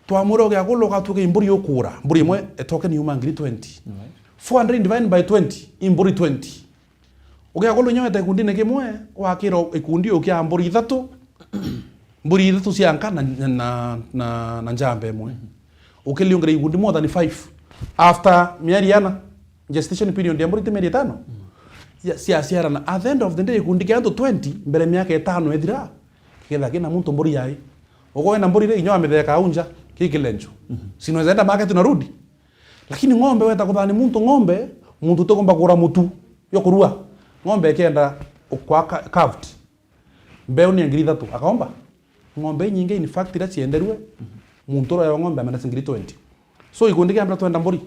Twamwira ugiakula ugatuika imburi ukura. Mburi imwe etoke ni yuma ngiri twenty. Alright. Four hundred divided by twenty, i mburi twenty. Ugiakorwo inya weta gikundine kimwe, wakira gikundi ukia mburi ithatu, mburi ithatu cia nka na, na, na, na njamba imwe. Ukiliungira gikundi more than five. After mieri ina, gestation period ya mburi ti mieri itano? Ya, ciaciarana. At the end of the day, gikundi kia antu twenty, mbere miaka itano ithira, kigetha kina muntu mburi yai. Ugo wina mburi ri, inya wamitheka au nja, ki kilenjo. Si unaweza enda market unarudi? Lakini ng'ombe weta kuthani muntu ng'ombe, muntu utikumba kugura mutu yo kurua. Ng'ombe ikienda ukwa ca-, calved. Mbeu ni ya ngiri ithatu, akaomba. Ng'ombe inyingi, in fact, iria cienderue, muntu uria yo ng'ombe amenasi ngiri twenty. So, gikundi kia mbere twenda mburi.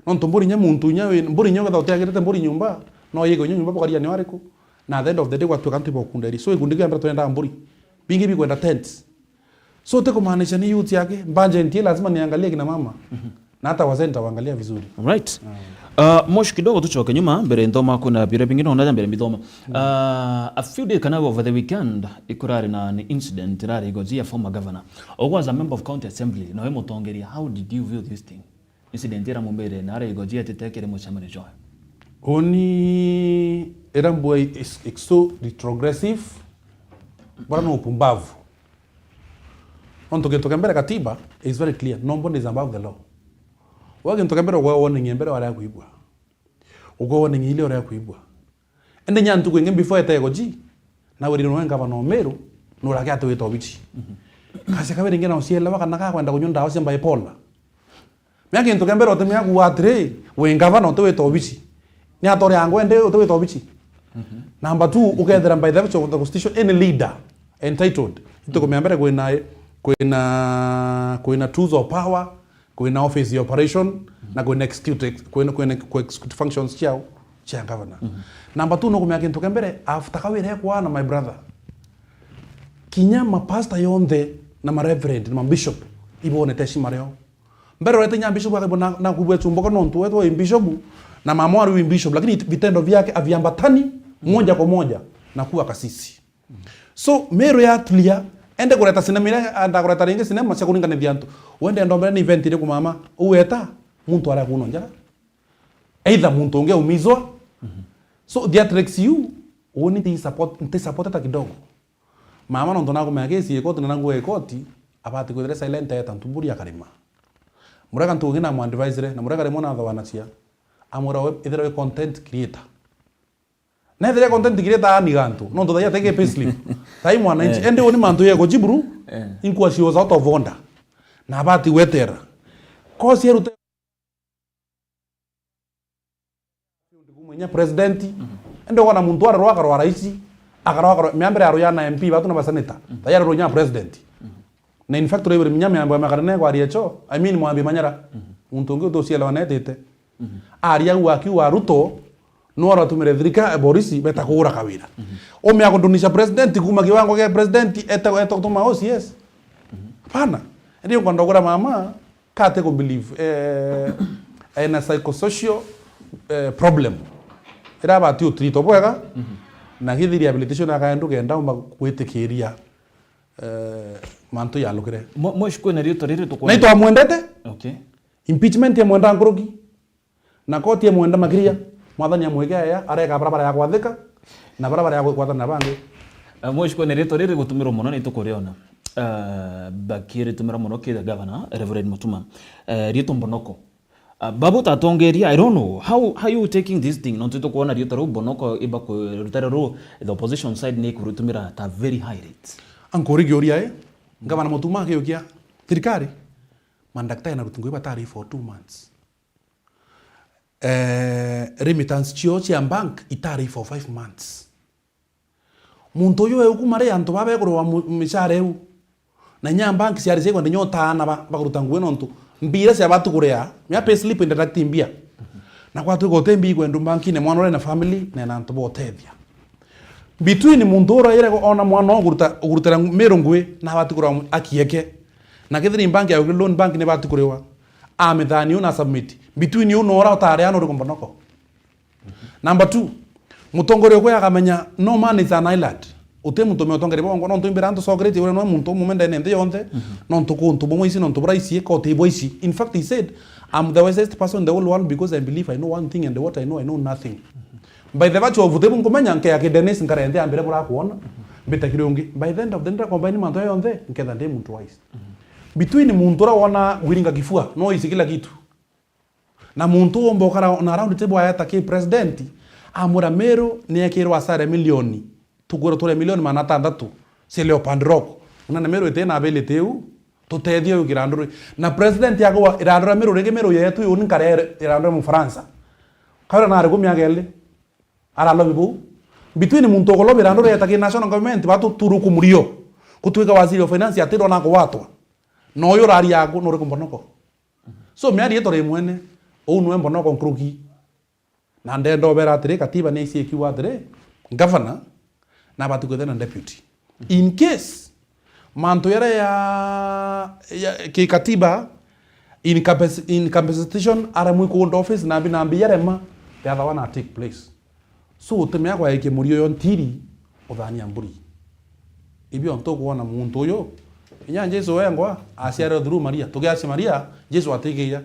Nontu mburi inya muntu inya wi-, mburi inya ukethira utiagirite mburi nyumba, no yigwe inya nyumba bukaria ni ariku? Na at the end of the day gwatuika antu ibokunda iri. So, gikundi kia mbere twendaa mburi. Bingi bikwenda tents. So, ti kumaanisha ni youth yake, budget hii lazima niangalie kina mama. Na hata wazee nitawaangalia vizuri. Right. Uh, Mosh, kidogo tucoke nyuma, mbere nthoma, kuna biria bingi no ndaja mbere mbithoma. Uh, a few days kana over the weekend, ikurari na ni incident irari igoji ya former governor. Ogwo as a member of county assembly, nawe mutongeria, how did you view this thing? Incident ira mumbere na ari igoji etite kiri mucemanio jwawe. Uni ira mbua is, is so retrogressive, bara no upumbavu. Nontu gintu kia mbere, katiba is very clear, nobody is above the law. Wa gintu kia mbere, ugwe warning ya mbere uria akwigua. Ugwe warning ile uria akwigua. Ende nya ntuku ingi before etego ji, na wirire nwe ngavana o Meru, nurake ati wita obici. Kasi kawiri ingi na ucielewa kana gakwenda kunywa ndawa cia bipolar. Mea gintu kia mbere utimea kuuga atiri, wi ngavana uti wita obici. Ni atore angu ende uti wita obici. Number two, ukethira by the virtue of the constitution, any leader entitled. Ntuku mia mbere kwina, kwina, kwina tools of power, kwina office ya operation, na kwina execute, kwina, kwina ku execute functions ciao, cia governor. Number two, no kumea gintu kia mbere, after kawira ekwana, my brother. Kinya mapasta yonthe, na mareverend, na mabishop, ibonete heshima rio. Mbere urete nya bishop akabona na kubwe chumboka nontu wetwa wi bishop, na mama wari wi bishop, lakini it-, vitendo vyake aviambatani moja kwa moja na kuwa kasisi. So, Meru yatulia, ende kureta sinema iria, enda kureta ringi sinema cia kuringanithia antu. Wende ndombere ni event iriku mama, uweta, muntu aria kuno njara. Either muntu ungi aumizwa. So, theatrics you, uni nti support, nti support hata kidogo. Mama nontu nakumenya kesi ikoti na nangu ikoti, abati kwithira silent eta ntumburi akarima. Murega ntugi na mwadvisire, na murega rimwe na thawanacia. Amwira we, ithira wi content creator. Na ethire content creator ani gantu, nontu thai atege payslip. Thai mwananchi, eh, ende uni mantu yego jiburu, eh, inkua she was out of order. Na abati gwetera. Kosi erute kumwenya president, ende ugona muntu arerwa akarwa raisi, akarwa akarwa, mea mbere arwa na M P, batu na baseneta, thai arerwa nya president. Na in fact, uraiburi minya miambo ya makarene kwaria cho, I mean, Mwambi Manyara. Muntu ungi utucielewa netite. Aria au akiuga Ruto, no aratumire thirika-, borisi beta kugura kawira. Umea kundunisha president kuma kiwango kia president, eta, eta kutuma O C S. Hapana. Ndio kwenda kugura mama, kate ku believe, eh, ena psychosocial, eh, problem. Ira abati utreat bwega, na githiri rehabilitation akaendu kenda umba gwitikiria, eh, mantu yalukire. Mo-, Moshi, kwina riitwa riri tukona. Na itwamwendete. Okay. Impeachment ya mwenda nkuruki. Na koti ya mwenda makiria. Mwathani amwike aya, areka barabara ya kwathika, na barabara ya gwatana na bangi. Eh, Moshi, kwina riitwa riri gutumirwa mono, ni tukuriona. Eh, bakiritumira mono ki the governor, Reverend Mutuma. Eh, riitwa Mbonoko. Ah, babu tatongeria, I don't know. How, how you taking this thing? Nontu tukwona riitwa riu Mbonoko iba ku-, rutare ru, the opposition side ni kurutumira at a very high rate. Ankuri kiuria, eh? Ngavana Mutuma akiukia, thirikari, mandakitari na rutungu ibatari for two months. Eh, remittance cio cia bank itari for five months. Muntu uyu eu kuma ri antu baba ekurwa mu-, micara eu? Na inya bank ciari cikwenda inya utaana ba-, bakuruta ngugi nontu mbia iria ciabati kuria, mia payslip indeduct mbia. Na gwatuika uti mbia ikwendwa bankine, mwana uria na family, na ena antu ba utethia. Between muntu uraire ona mwana uguruta-, ugurutira Meru ngugi, na abati kurwa mu-, akieke. Na kethira bank ya loan bank ni bati kuriwa. Amithani u na submit. Between u na ura utari ana uriku Mbonoko? Number two, mutongoria ukwe akamenya no man is an island. Uti muntu ume utongeria bongwa, nontu imbira antu sokerete uria no muntu umume ndene nthi yonthe, nontu kuntu bumwe ici, nontu bura ici, koti bwa ici. In fact, he said, I'm the wisest person in the whole world because I believe I know one thing and what I know, I know nothing. By the virtue of utebu nkumenya, nkea ki Dennis nkare nthi ambire bura kuona, mbite kiri ungi. By the end of the day, combine mantu aya yonthe, nketha ndi muntu wise. Between muntu uria wona gwiringa kifua, no isi kila kitu. Na muntu umba ukara na round table ayeta ki president, amwira Meru ni ekirwa asara milioni. Tukwirwa turia milioni magana atandatu cia Leopard Rock. Una na Meru iti na ability iu, tutethie uyu kiranduri. Na president akauga irandura Meru ringi, Meru yetu yu ni nkare irandura Mufaransa. Kaura na ariku miaka iri. Aralobi buu. Between muntu ukolobi irandura yeta ki national government, batu turu kumurio. Gutwika waziri wa finance atirwa na kugwatwa. Na uyu uraria aku nuri kumbonoko. So miario itore mwene, uu nwe mbonoko nkuruki. Na ndenda ubera atiri, katiba ni isi ikiuga atiri, governor nabati kwithira na deputy. In case mantu yara ya, ya kikatiba, incapac-, incapacitation, aremwe kuunda office, nambi nambi yarema, the other one take place. So utimea kwaikia murio yo ntiri, uthania mburi. Ibio ntukwona muntu uyu, inya Jesu wengwa, aciarwe through Maria. Tugiacia Maria, Jesu atigiia.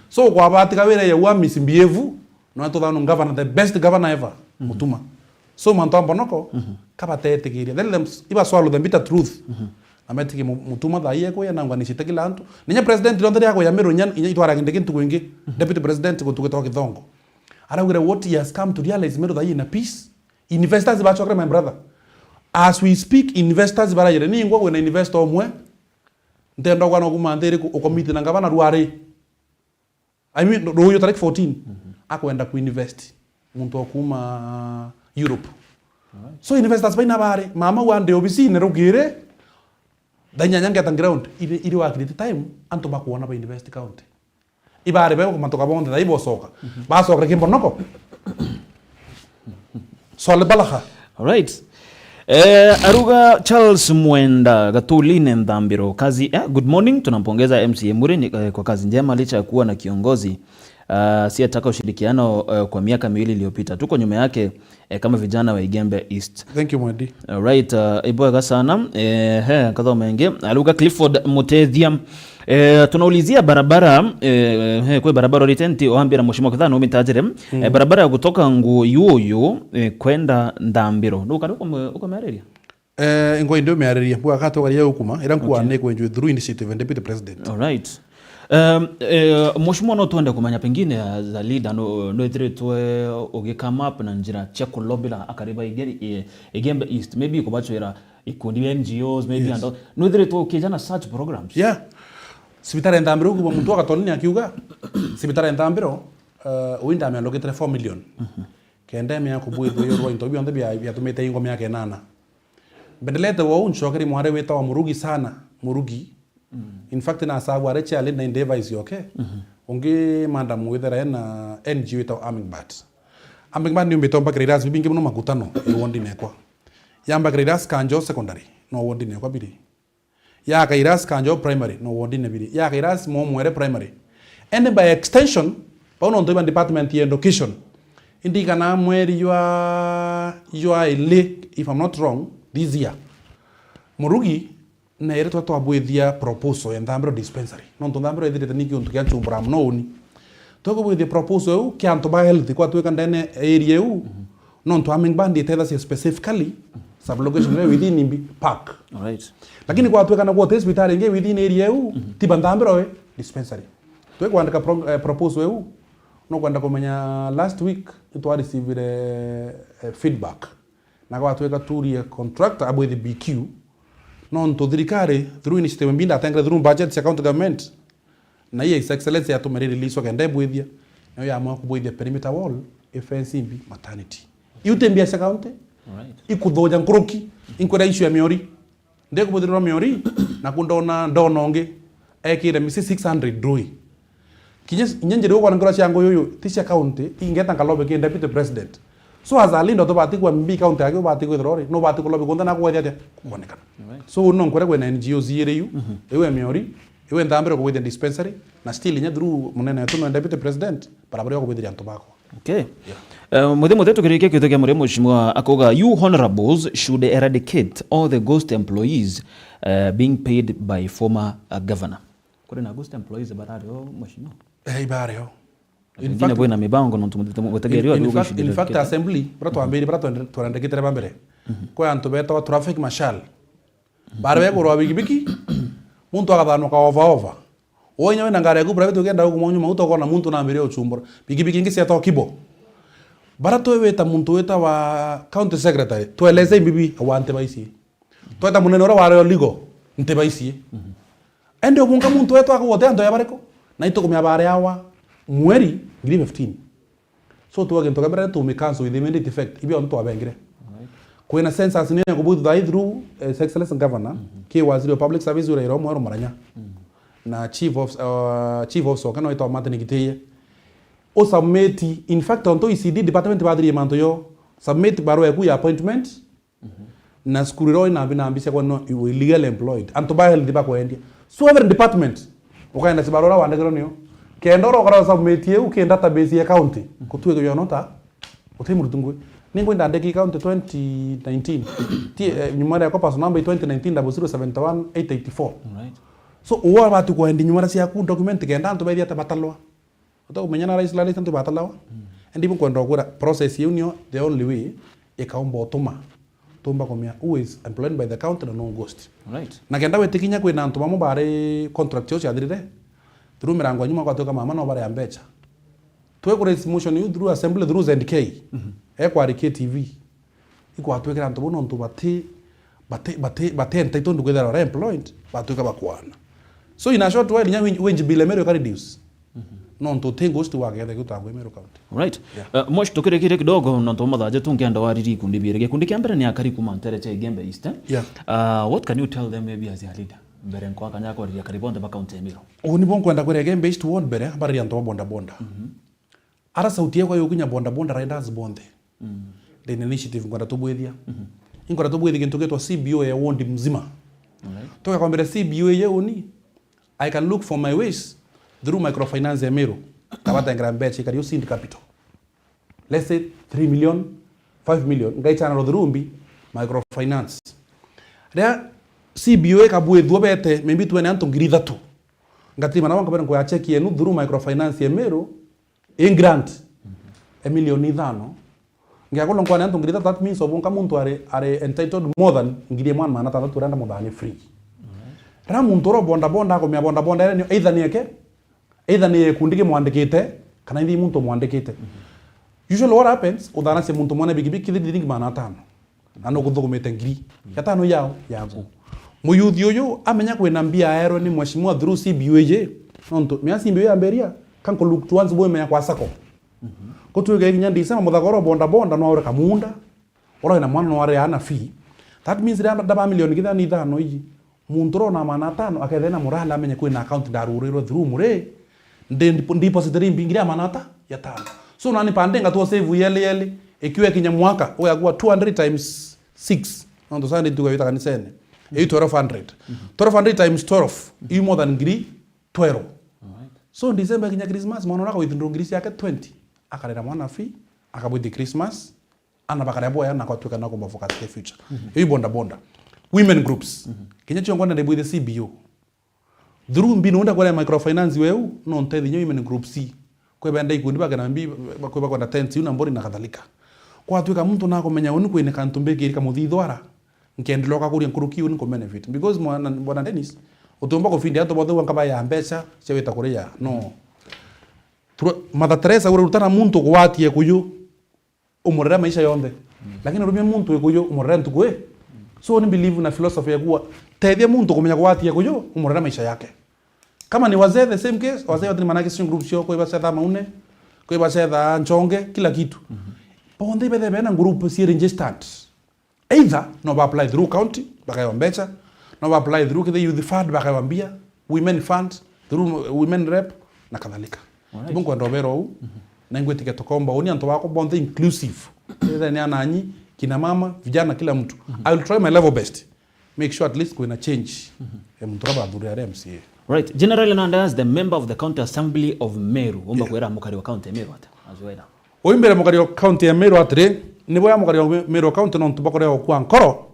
So kwabatika wira ya wa misbehave, no tuthano governor, the best governor ever, Mutuma. So mantu a mbonoko, kabatetigiria. Let them s-, iba swallow the bitter truth. Na metiki mu-, Mutuma thaa ii ekwiya na ngwanicite kila antu. Ninya president rionthe ria kuya Meru inya, inya itwara kindi kintu kwingi. Deputy president gutugitwa Kithongo. Araugire what he has come to realize Meru thaa ii ina peace. Investors bachokere, my brother. As we speak, investors barayire. Ningwa kwina investor umwe. Ntenda kwana kuma nthi iriku, ukomiti na ngavana rwari. I mean, ruuyu tariki fourteen, akwenda kuinvest muntu wa kuma Europe. So investors baina bari, mama wa ndi obisine rugire, thaa inyanya ngeta ground, iri, iri wa create time, antu bakuona ba invest county. Ibari bebo mantu ka bonthe, thaa ibocoka. Bacokere kimbonoko. Swali balagha. Alright. Eh, aruga Charles Mwenda Gatuline Nthambiro. Kazi, eh, good morning. Tunampongeza M C A Muri ni, eh, kwa kazi njema licha ya kuwa na kiongozi, ah, asiyetaka ushirikiano, eh, kwa miaka miwili iliyopita. Tuko nyuma yake, eh, kama vijana wa Igembe East. Thank you, Mwedi. Alright, uh, ibwega sana. Eh, he, katho mengi. Aruga Clifford Mutethia. Eh, tunaulizia barabara, eh, he, kwi barabara urite nti wambira Mheshimiwa Kithano umitajire. Eh, barabara ya kutoka Nguo Yuyu, eh, kwenda Nthambiro. Ndu ukari uko me-, uko mereria? Eh, ingo indi umiariria. Bwa katoka ria ukuma, ira nkua ni kwenjwe through initiative and deputy president. Alright. Um, eh, Mheshimiwa, no twende kumenya pengine as a leader, no, no ithiritwe ugi come up na njira cia kulobira akari ba Igeri-, eh, Igembe East, maybe kubachwira ikundi bia N G Os, maybe and all. No ithiritwe ukijana such programs? Yeah. Sibitari ya Nthambiro, uguo muntu agatonini akiuga, sibitari ya Nthambiro, eh, uyu ndamea ndugitire four million. Kenda emea kubwithwa iyo rwa into bionthe bia, biatumite ingo miaka inana. Mbendelete wou ncokeri mwari witawa Murugi sana, Murugi. In fact, na asabu are chairlady na device yoke. Ungi madam withera ena N G O witawa Hummingbird. Hummingbird ni umbite omba Kirairasi bibingi muno makutano, i wondine ekwa. Yamba Kirairasi Kanjo Secondary, no wondine ekwa biri. Ya Kairas Kanjo Primary, no wondine biri. Ya Kairas Momwere Primary. And by extension, bau nontu iba department ya education. Indi kana mweri jwa, jwa ili, if I'm not wrong, this year. Murugi, na ere twa twabwithia proposal ya Nthambiro dispensary. Nontu Nthambiro ithirite ni kiuntu kia nchumbura muno uni. Twakubwithia proposal eu kia antu ba health, kwatwika ndene area eu, nontu Hummingbird itethagia specifically, sublocation iri within imbi park. Alright. Lakini kwatwika na gwote cibitari ingi within area eu, tiba Nthambiro we dispensary. Twikwandika pro-, eh, proposal eu, no kwenda kumenya last week nitwa receive-ire, eh, feedback. Na gwatwika turie contractor abwithi B Q, nontu thirikari, through initiative mbi ndatengere through budget cia county government, na hii His Excellency yatumire release kenda ibwithia, nayo yaamua kubwithia perimeter wall, ifence imbi, maternity. Iu ti mbia cia county, alright, ikuthuja nkuruki, inkwira issue ya miori. Ndikubwithirwa miori, naku ndona, ndona ungi, ekire misi six hundred ndui. Kinya, kinya njira ukwona nkura cia nguyu uyu, ti cia county, ingeta nkalobe ki deputy president. So as a leader, tubati kwa M B county yake, ubati kwithirwa uri, no ubati kulobe kunthe na kwethia atia? Kuonekana. Right. So no nkwire kwina N G Os iri yu, iwe miori, iwe Nthambiro kubwithia dispensary, na still inya through munene wetu no deputy president, barabara ya kubwithiria antu bakwa. Okay. Yeah. Eh, muthi muthi tukirikia kiutu kia muri mheshimiwa akuga, "You honorables should eradicate all the ghost employees, eh, being paid by former, uh, governor." Kuri na ghost employees barari o mheshimiwa? Eh, ibareo. Pengine kwina mibango nontu mutegeria in fact, assembly, bara twambiri, bara twarandikitire ba mbere, kwa antu betagwa traffic marshal. Bara begurwa bikibiki, muntu agathanwa ka ova ova. Wonya wina ngari yaku private, ukienda gukuma nyuma, utoka na muntu nambire uchumbura. Bikibiki ingi cietagwa kibo. Bara twi wita muntu wita wa county secretary, tueleze imbibi awa nti baici. Tweta munene uria wari oligo, nti baici. Ende ubunga muntu wetu akugwa uti antu ya bariku, na itukumia bari awa mweri ngiri fifteen. So tuga gintu kia mbere tu mi cancel with immediate effect, ibio antu twabengire. Kwina census ni ya kubwithwa through, eh, His Excellency Governor, ki waziri wa public service ura ira umwe maranya. Na chief of, uh, chief of soke no itwa Martin Gitiye. U submit, in fact, onto E C D department bathirie mantu yo, submit barua yaku ya appointment, na cukuru iria uri nambi nambi ciakwa no iwe illegal employed. Antu ba health bakwendia. So every department, ukaenda cibara uria wandikirwo nio. Kenda uria ukara submit iu ki database ya county, kutuike yo nota, uti murutu ngui. Ningwe ndandiki county twenty nineteen. Ti, eh, nyuma ya kopa number twenty nineteen double zero seventy one eight eighty four. Alright. So, uwa batu kwendi nyuma ciaku document kenda antu bethia ta batalwa. Uta kumenya na rais la rais antu batalawa. Endi bukwenda kwira process yeu nio the only way ikaumba utuma tumba kumia who is employed by the county na no ghost. Right. Na kenda witikinya kwina antu bamwe bari contract cio ciathirire, through mirango ya nyuma kwatuika mama no bari ya mbecha. Twe ku raise motion you through assembly, through Z K. Ekwari K T V. Ikwatwikira antu bau nontu bati, bati, bati, bati entitled kwithira ore employed, batwika bakwana. So in a short while, nya wage, wage bill ya Meru ika reduce. Nontu ti ghost wa getha gutangwa Meru County. Right. Yeah. Uh, Mosh, tukirikirie kidogo, nontu mathaa jetu nkenda wariri ikundi biiri. Gikundi kia mbere ni akari kuma ntere cia Igembe East, eh? Yeah. Uh, what can you tell them maybe as a leader? Mbere nkwa kanya kwariria akari bonthe ba county ya Meru. Uni bo nkwenda kwira Igembe East ward mbere, bariria antu ba boda boda. Ara sauti yekwa yukinya boda boda riders bonthe. Ndi na initiative nkwenda tubwithia. Inkwenda tubwithia gintu gitwa C B O ya ward mzima. Alright. Tugakwambira C B O ya uni, I can look for my ways through microfinance ya Meru. Kabatengera mbecha ikari seed capital. Let's say three million, five million, ngai channel through mbi microfinance. Ria C B O ikabwithua bete, maybe twene antu ngiri ithatu. Ngatirima nabo nkabere nkuya check yenu through microfinance ya Meru, in grant, e milioni ithano. Ngiakorwo nkwane antu ngiri ithatu, that means obonka muntu ari, ari entitled more than ngiri imwe na magana atantatu urenda muthani free. Ra muntu ura boda boda akumia boda boda ere ni either ni eke, either ni gikundi kimwandikite, kana ithi muntu umwandikite. Usually what happens, uthanacia muntu mwana bikibiki thithi thithi magana atano. Na nukuthukumite ngiri. Ya tano yao, yaku. Muyuthi uyu amenya kwina mbia aerwe ni mheshimiwa through C B O iji. Nontu, mea C B O yambiria, kanku look towards bo imenya kwa sacco. Kutuike kinya December muthaka ura boda boda no aure kamunda. Ura wina mwana no are ana fee. That means riria ndaba milioni kithani ithano iji. Muntu ura ona magana atano akethira na morale amenye kwina account ndarurirwe through muri, ndi deposit ri mbingi ria magana ata ya tano. So nani pande ngatwa save yeli yeli, ikiwa kinya mwaka, ugakua two hundred times six. Nontu Sunday tuga wita kanisene. Iu twelve hundred. Twelve hundred times twelve, iu more than ngiri twelve. Alright. So December kinya Christmas, mwana ura akawithindwa ngiri ciake twenty. Akarera mwana fee, akabwithi Christmas, ana bakaria boya na kwatuika na kumba focus the future. Iu boda boda. Women groups. Kinya cio ngwenda ndibwithe C B O. Through mbinu nda kwenda microfinance weu, no ntethi nyo women groups. Kwe benda ikundi bakena mbi, kwe bakwenda tents, iu na mbori na kadhalika. Kwatuika muntu nakumenya uni kwina kantu mbikiri kamuthithwara, nkendelea kakuria nkuruki uni ku benefit. Because mwana, bwana Dennis, utumba kufindi antu bothe nkaba ya mbecha cia wita kuria. No. Tura-, Mother Teresa ura rutana muntu kuwatie kuyu, umurere maisha yonthe. Lakini urumie muntu ikuyu umurere ntuku i. So ni believe na philosophy ya kuwa, tethia muntu kumenya kuwatia kuyu umurere maisha yake. Kama ni wazee, the same case, wazee wote ni manake sio group sio, kwi bacetha maune, kwi bacetha nchonge, kila kitu. Bonthe ibethe bena group si registered. Either no ba apply through county, bakaewa mbecha, no ba apply through kithe youth fund, bakaewa mbia, women fund, through women rep, na kadhalika. Alright. Tibo nkwenda ubera uu, na ingwitikia tukomba uni antu bakwa bonthe inclusive. Either ni ananyi, kina mama, vijana, kila mtu. I will try my level best. Make sure at least kwina change. E muntu ura bathurire ari M C A. Right. General Nanda, as the member of the County Assembly of Meru, umba kwira mukari wa county ya Meru ata? As well. Uyu mbere mukari wa county ya Meru atiri, nibo ya mukari wa Meru county nontu bakorea gukua nkoro,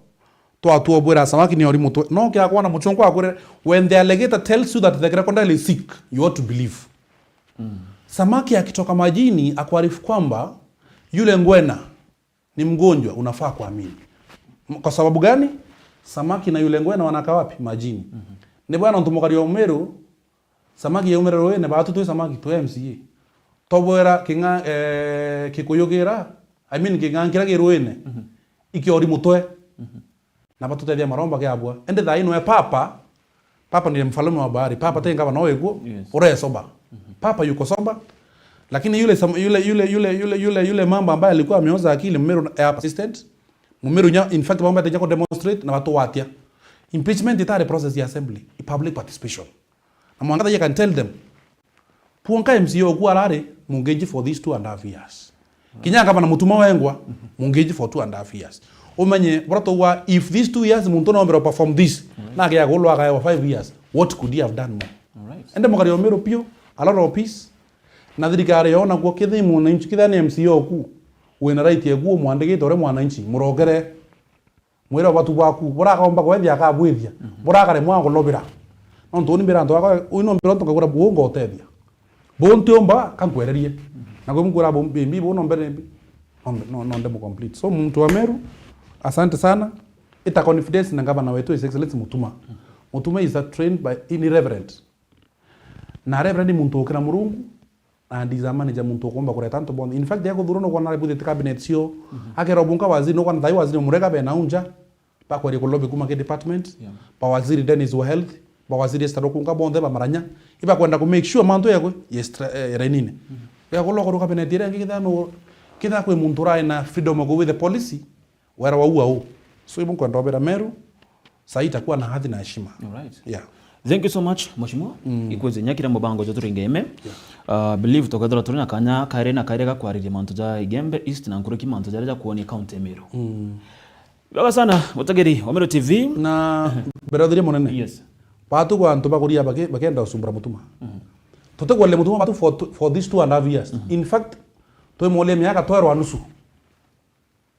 twatua bwira samaki ni ori mutwe. No kira kwana muchungu akwire, when the alligator tells you that the crocodile is sick, you ought to believe. Mm. Samaki akitoka majini akuarifu kwamba yule ngwena ni mgonjwa, unafaa kuamini. M-, kwa sababu gani? Samaki na yule ngwena wanakaa wapi? Majini. Mhm. Ni bwana ntu mukari wa Umeru, samaki yaumire ruine, baatu twi samaki, twi M C A. Tobwera king'a-, eh, kikuyu kira, I mean, king'ang'ira ki ruine, mhm, ikiori mutwe. Mhm. Na batutethia maromba kiabua. Indi thaa ino e papa, papa ni mfalume wa bahari. Papa ti ngavana o iguo, yes, uresoba. Mhm. Papa yuko soba. Lakini yule sam-, yule, yule, yule, yule, yule, yule mamba ambaye alikuwa ameoza akili, Mumeru, eh, persistent. Mumeru nya, in fact, mambo yataja ku demonstrate na watu watia. Impeachment itari process ya assembly, i public participation. Na mwangatha, you can tell them, puonka M C A oku arari mungeji for these two and a half years. Kinya ngavana Mutuma wengwa, mungeji for two and a half years. Umenye, bora tugwa, if these two years muntu no mbere perform this, na agia gulwa akaewa five years, what could he have done more? Alright. Ende mukari Umeru piu, a lot of peace. Na thirikari yona guo kithi mwananchi, kitha ni M C A oku, wina right ya guo mwandikite uri mwananchi, murogere. Mwire ubatu bwaku, burakaomba kwethia akabwithia, mhm, burakaremwa gulobira. Nontu uni mbira antu akwa, uyu no mbira antu ngagura buo ngotethia. Buo ntiumba, kankwererie. Mhm. Na kwi mkwira bu mbi, mbi, buo no mbere mbi. No mbe-, no, no ndemu complete. So, muntu wa Meru, asante sana. Ita confidence na gavana wetu, His Excellency Mutuma. Mhm. Mutuma is a trained by, in reverend. Na reverend ni muntu ukira Murungu, and is a manager, muntu ukumba kureta antu bonthe. In fact, yakuthurwa nukwona aribwithite cabinet cio, mhm, akerwa bunka waziri, nukwona thai waziri umurega bena unja, bakweria kulobi kuma ki department, yeah, ba waziri Dennis wa health, ba waziri Esther Okunga bonthe bamaranya, ibakwenda ku make sure mantu yekwe, yes, tra-, eh, rainine. Mhm. Yakulwa kuru cabinet iria ingi kitha no, kitha kwi muntu urai na freedom of with the policy, wera wa ua u. So, ibu nkwenda obera Meru, saa hii itakuwa na hadhi na heshima. Alright. Yeah. Thank you so much, Mheshimiwa. Mm. Ikwezi nyakira mubango jo turinge ime. Yeah. Uh, believe tukethira turi na kanya kairi na kairi ga kwariria mantu ja Igembe East na nkuruki mantu jaria ja kuonia county ya Meru. Mm. Baba sana, mutegeri wa Meru T V. Na mbere uthiri munene. Yes. Batu kwa antu bakuria bake-, bakenda usumbura Mutuma. Mm. Tutegwele Mutuma batu for two, for these two and a half years. Mm. In fact, twimwolia miaka twerwa nusu.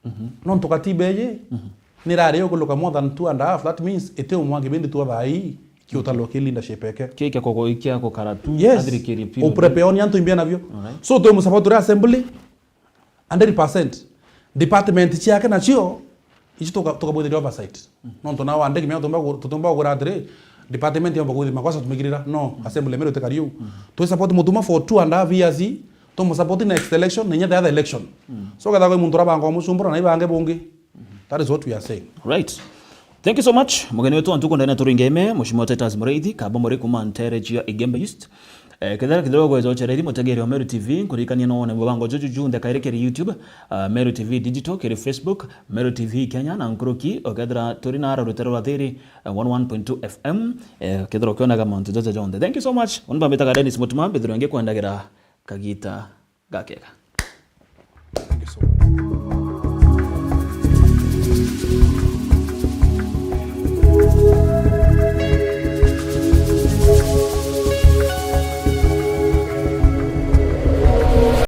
Mhm. Nontu katiba iji, mhm, nirari ukuluka more than two and a half, that means iti umwa kibindi tu thaa ii kiutalwa ki leadership eke. Ki kia kugo-, kia gukara tu, yes, athirikirie period. Uprepare ni antu imbia navyo. Alright. So, twi musupport uri assembly, hundred percent. Department ciake nacio, ici tuka-, tukabwithiria oversight. Mhm. Nontu nao andiki mea tutumba ku-, tutumba kugura atiri, department yomba kuthima, kwanza tumigirira. No, mhm, assembly Meru tikari u. Mhm. Twi support Mutuma for two and a half years, tumusupport next election, na inya the other election. Mm. So, ketha kwi muntu urabanga umucumbura na ibange bungi. Mm-hmm. That is what we are saying. Right. Thank you so much. Mugeni wetu wa ntuku ndene turinge ime, Mheshimiwa Titus Muraithi, kaba muri kuma ntere cia Igembe East. Eh, kethira kethira gweja ucereri mutegeri wa Meru T V, nkuririkania no wone mubango juju junthe kairi kiri YouTube, ah, Meru T V Digital, kiri Facebook, Meru T V Kenya, na nkuruki, ukethira turi na ara rutere rwa thiri, eh, one one point two F M, eh, kethira ukionaga mantu jaja jonthe. Thank you so much. Uni bambitaga Dennis Mutuma, mbithirwa ngikwendagira kagita gakega. Thank you so much.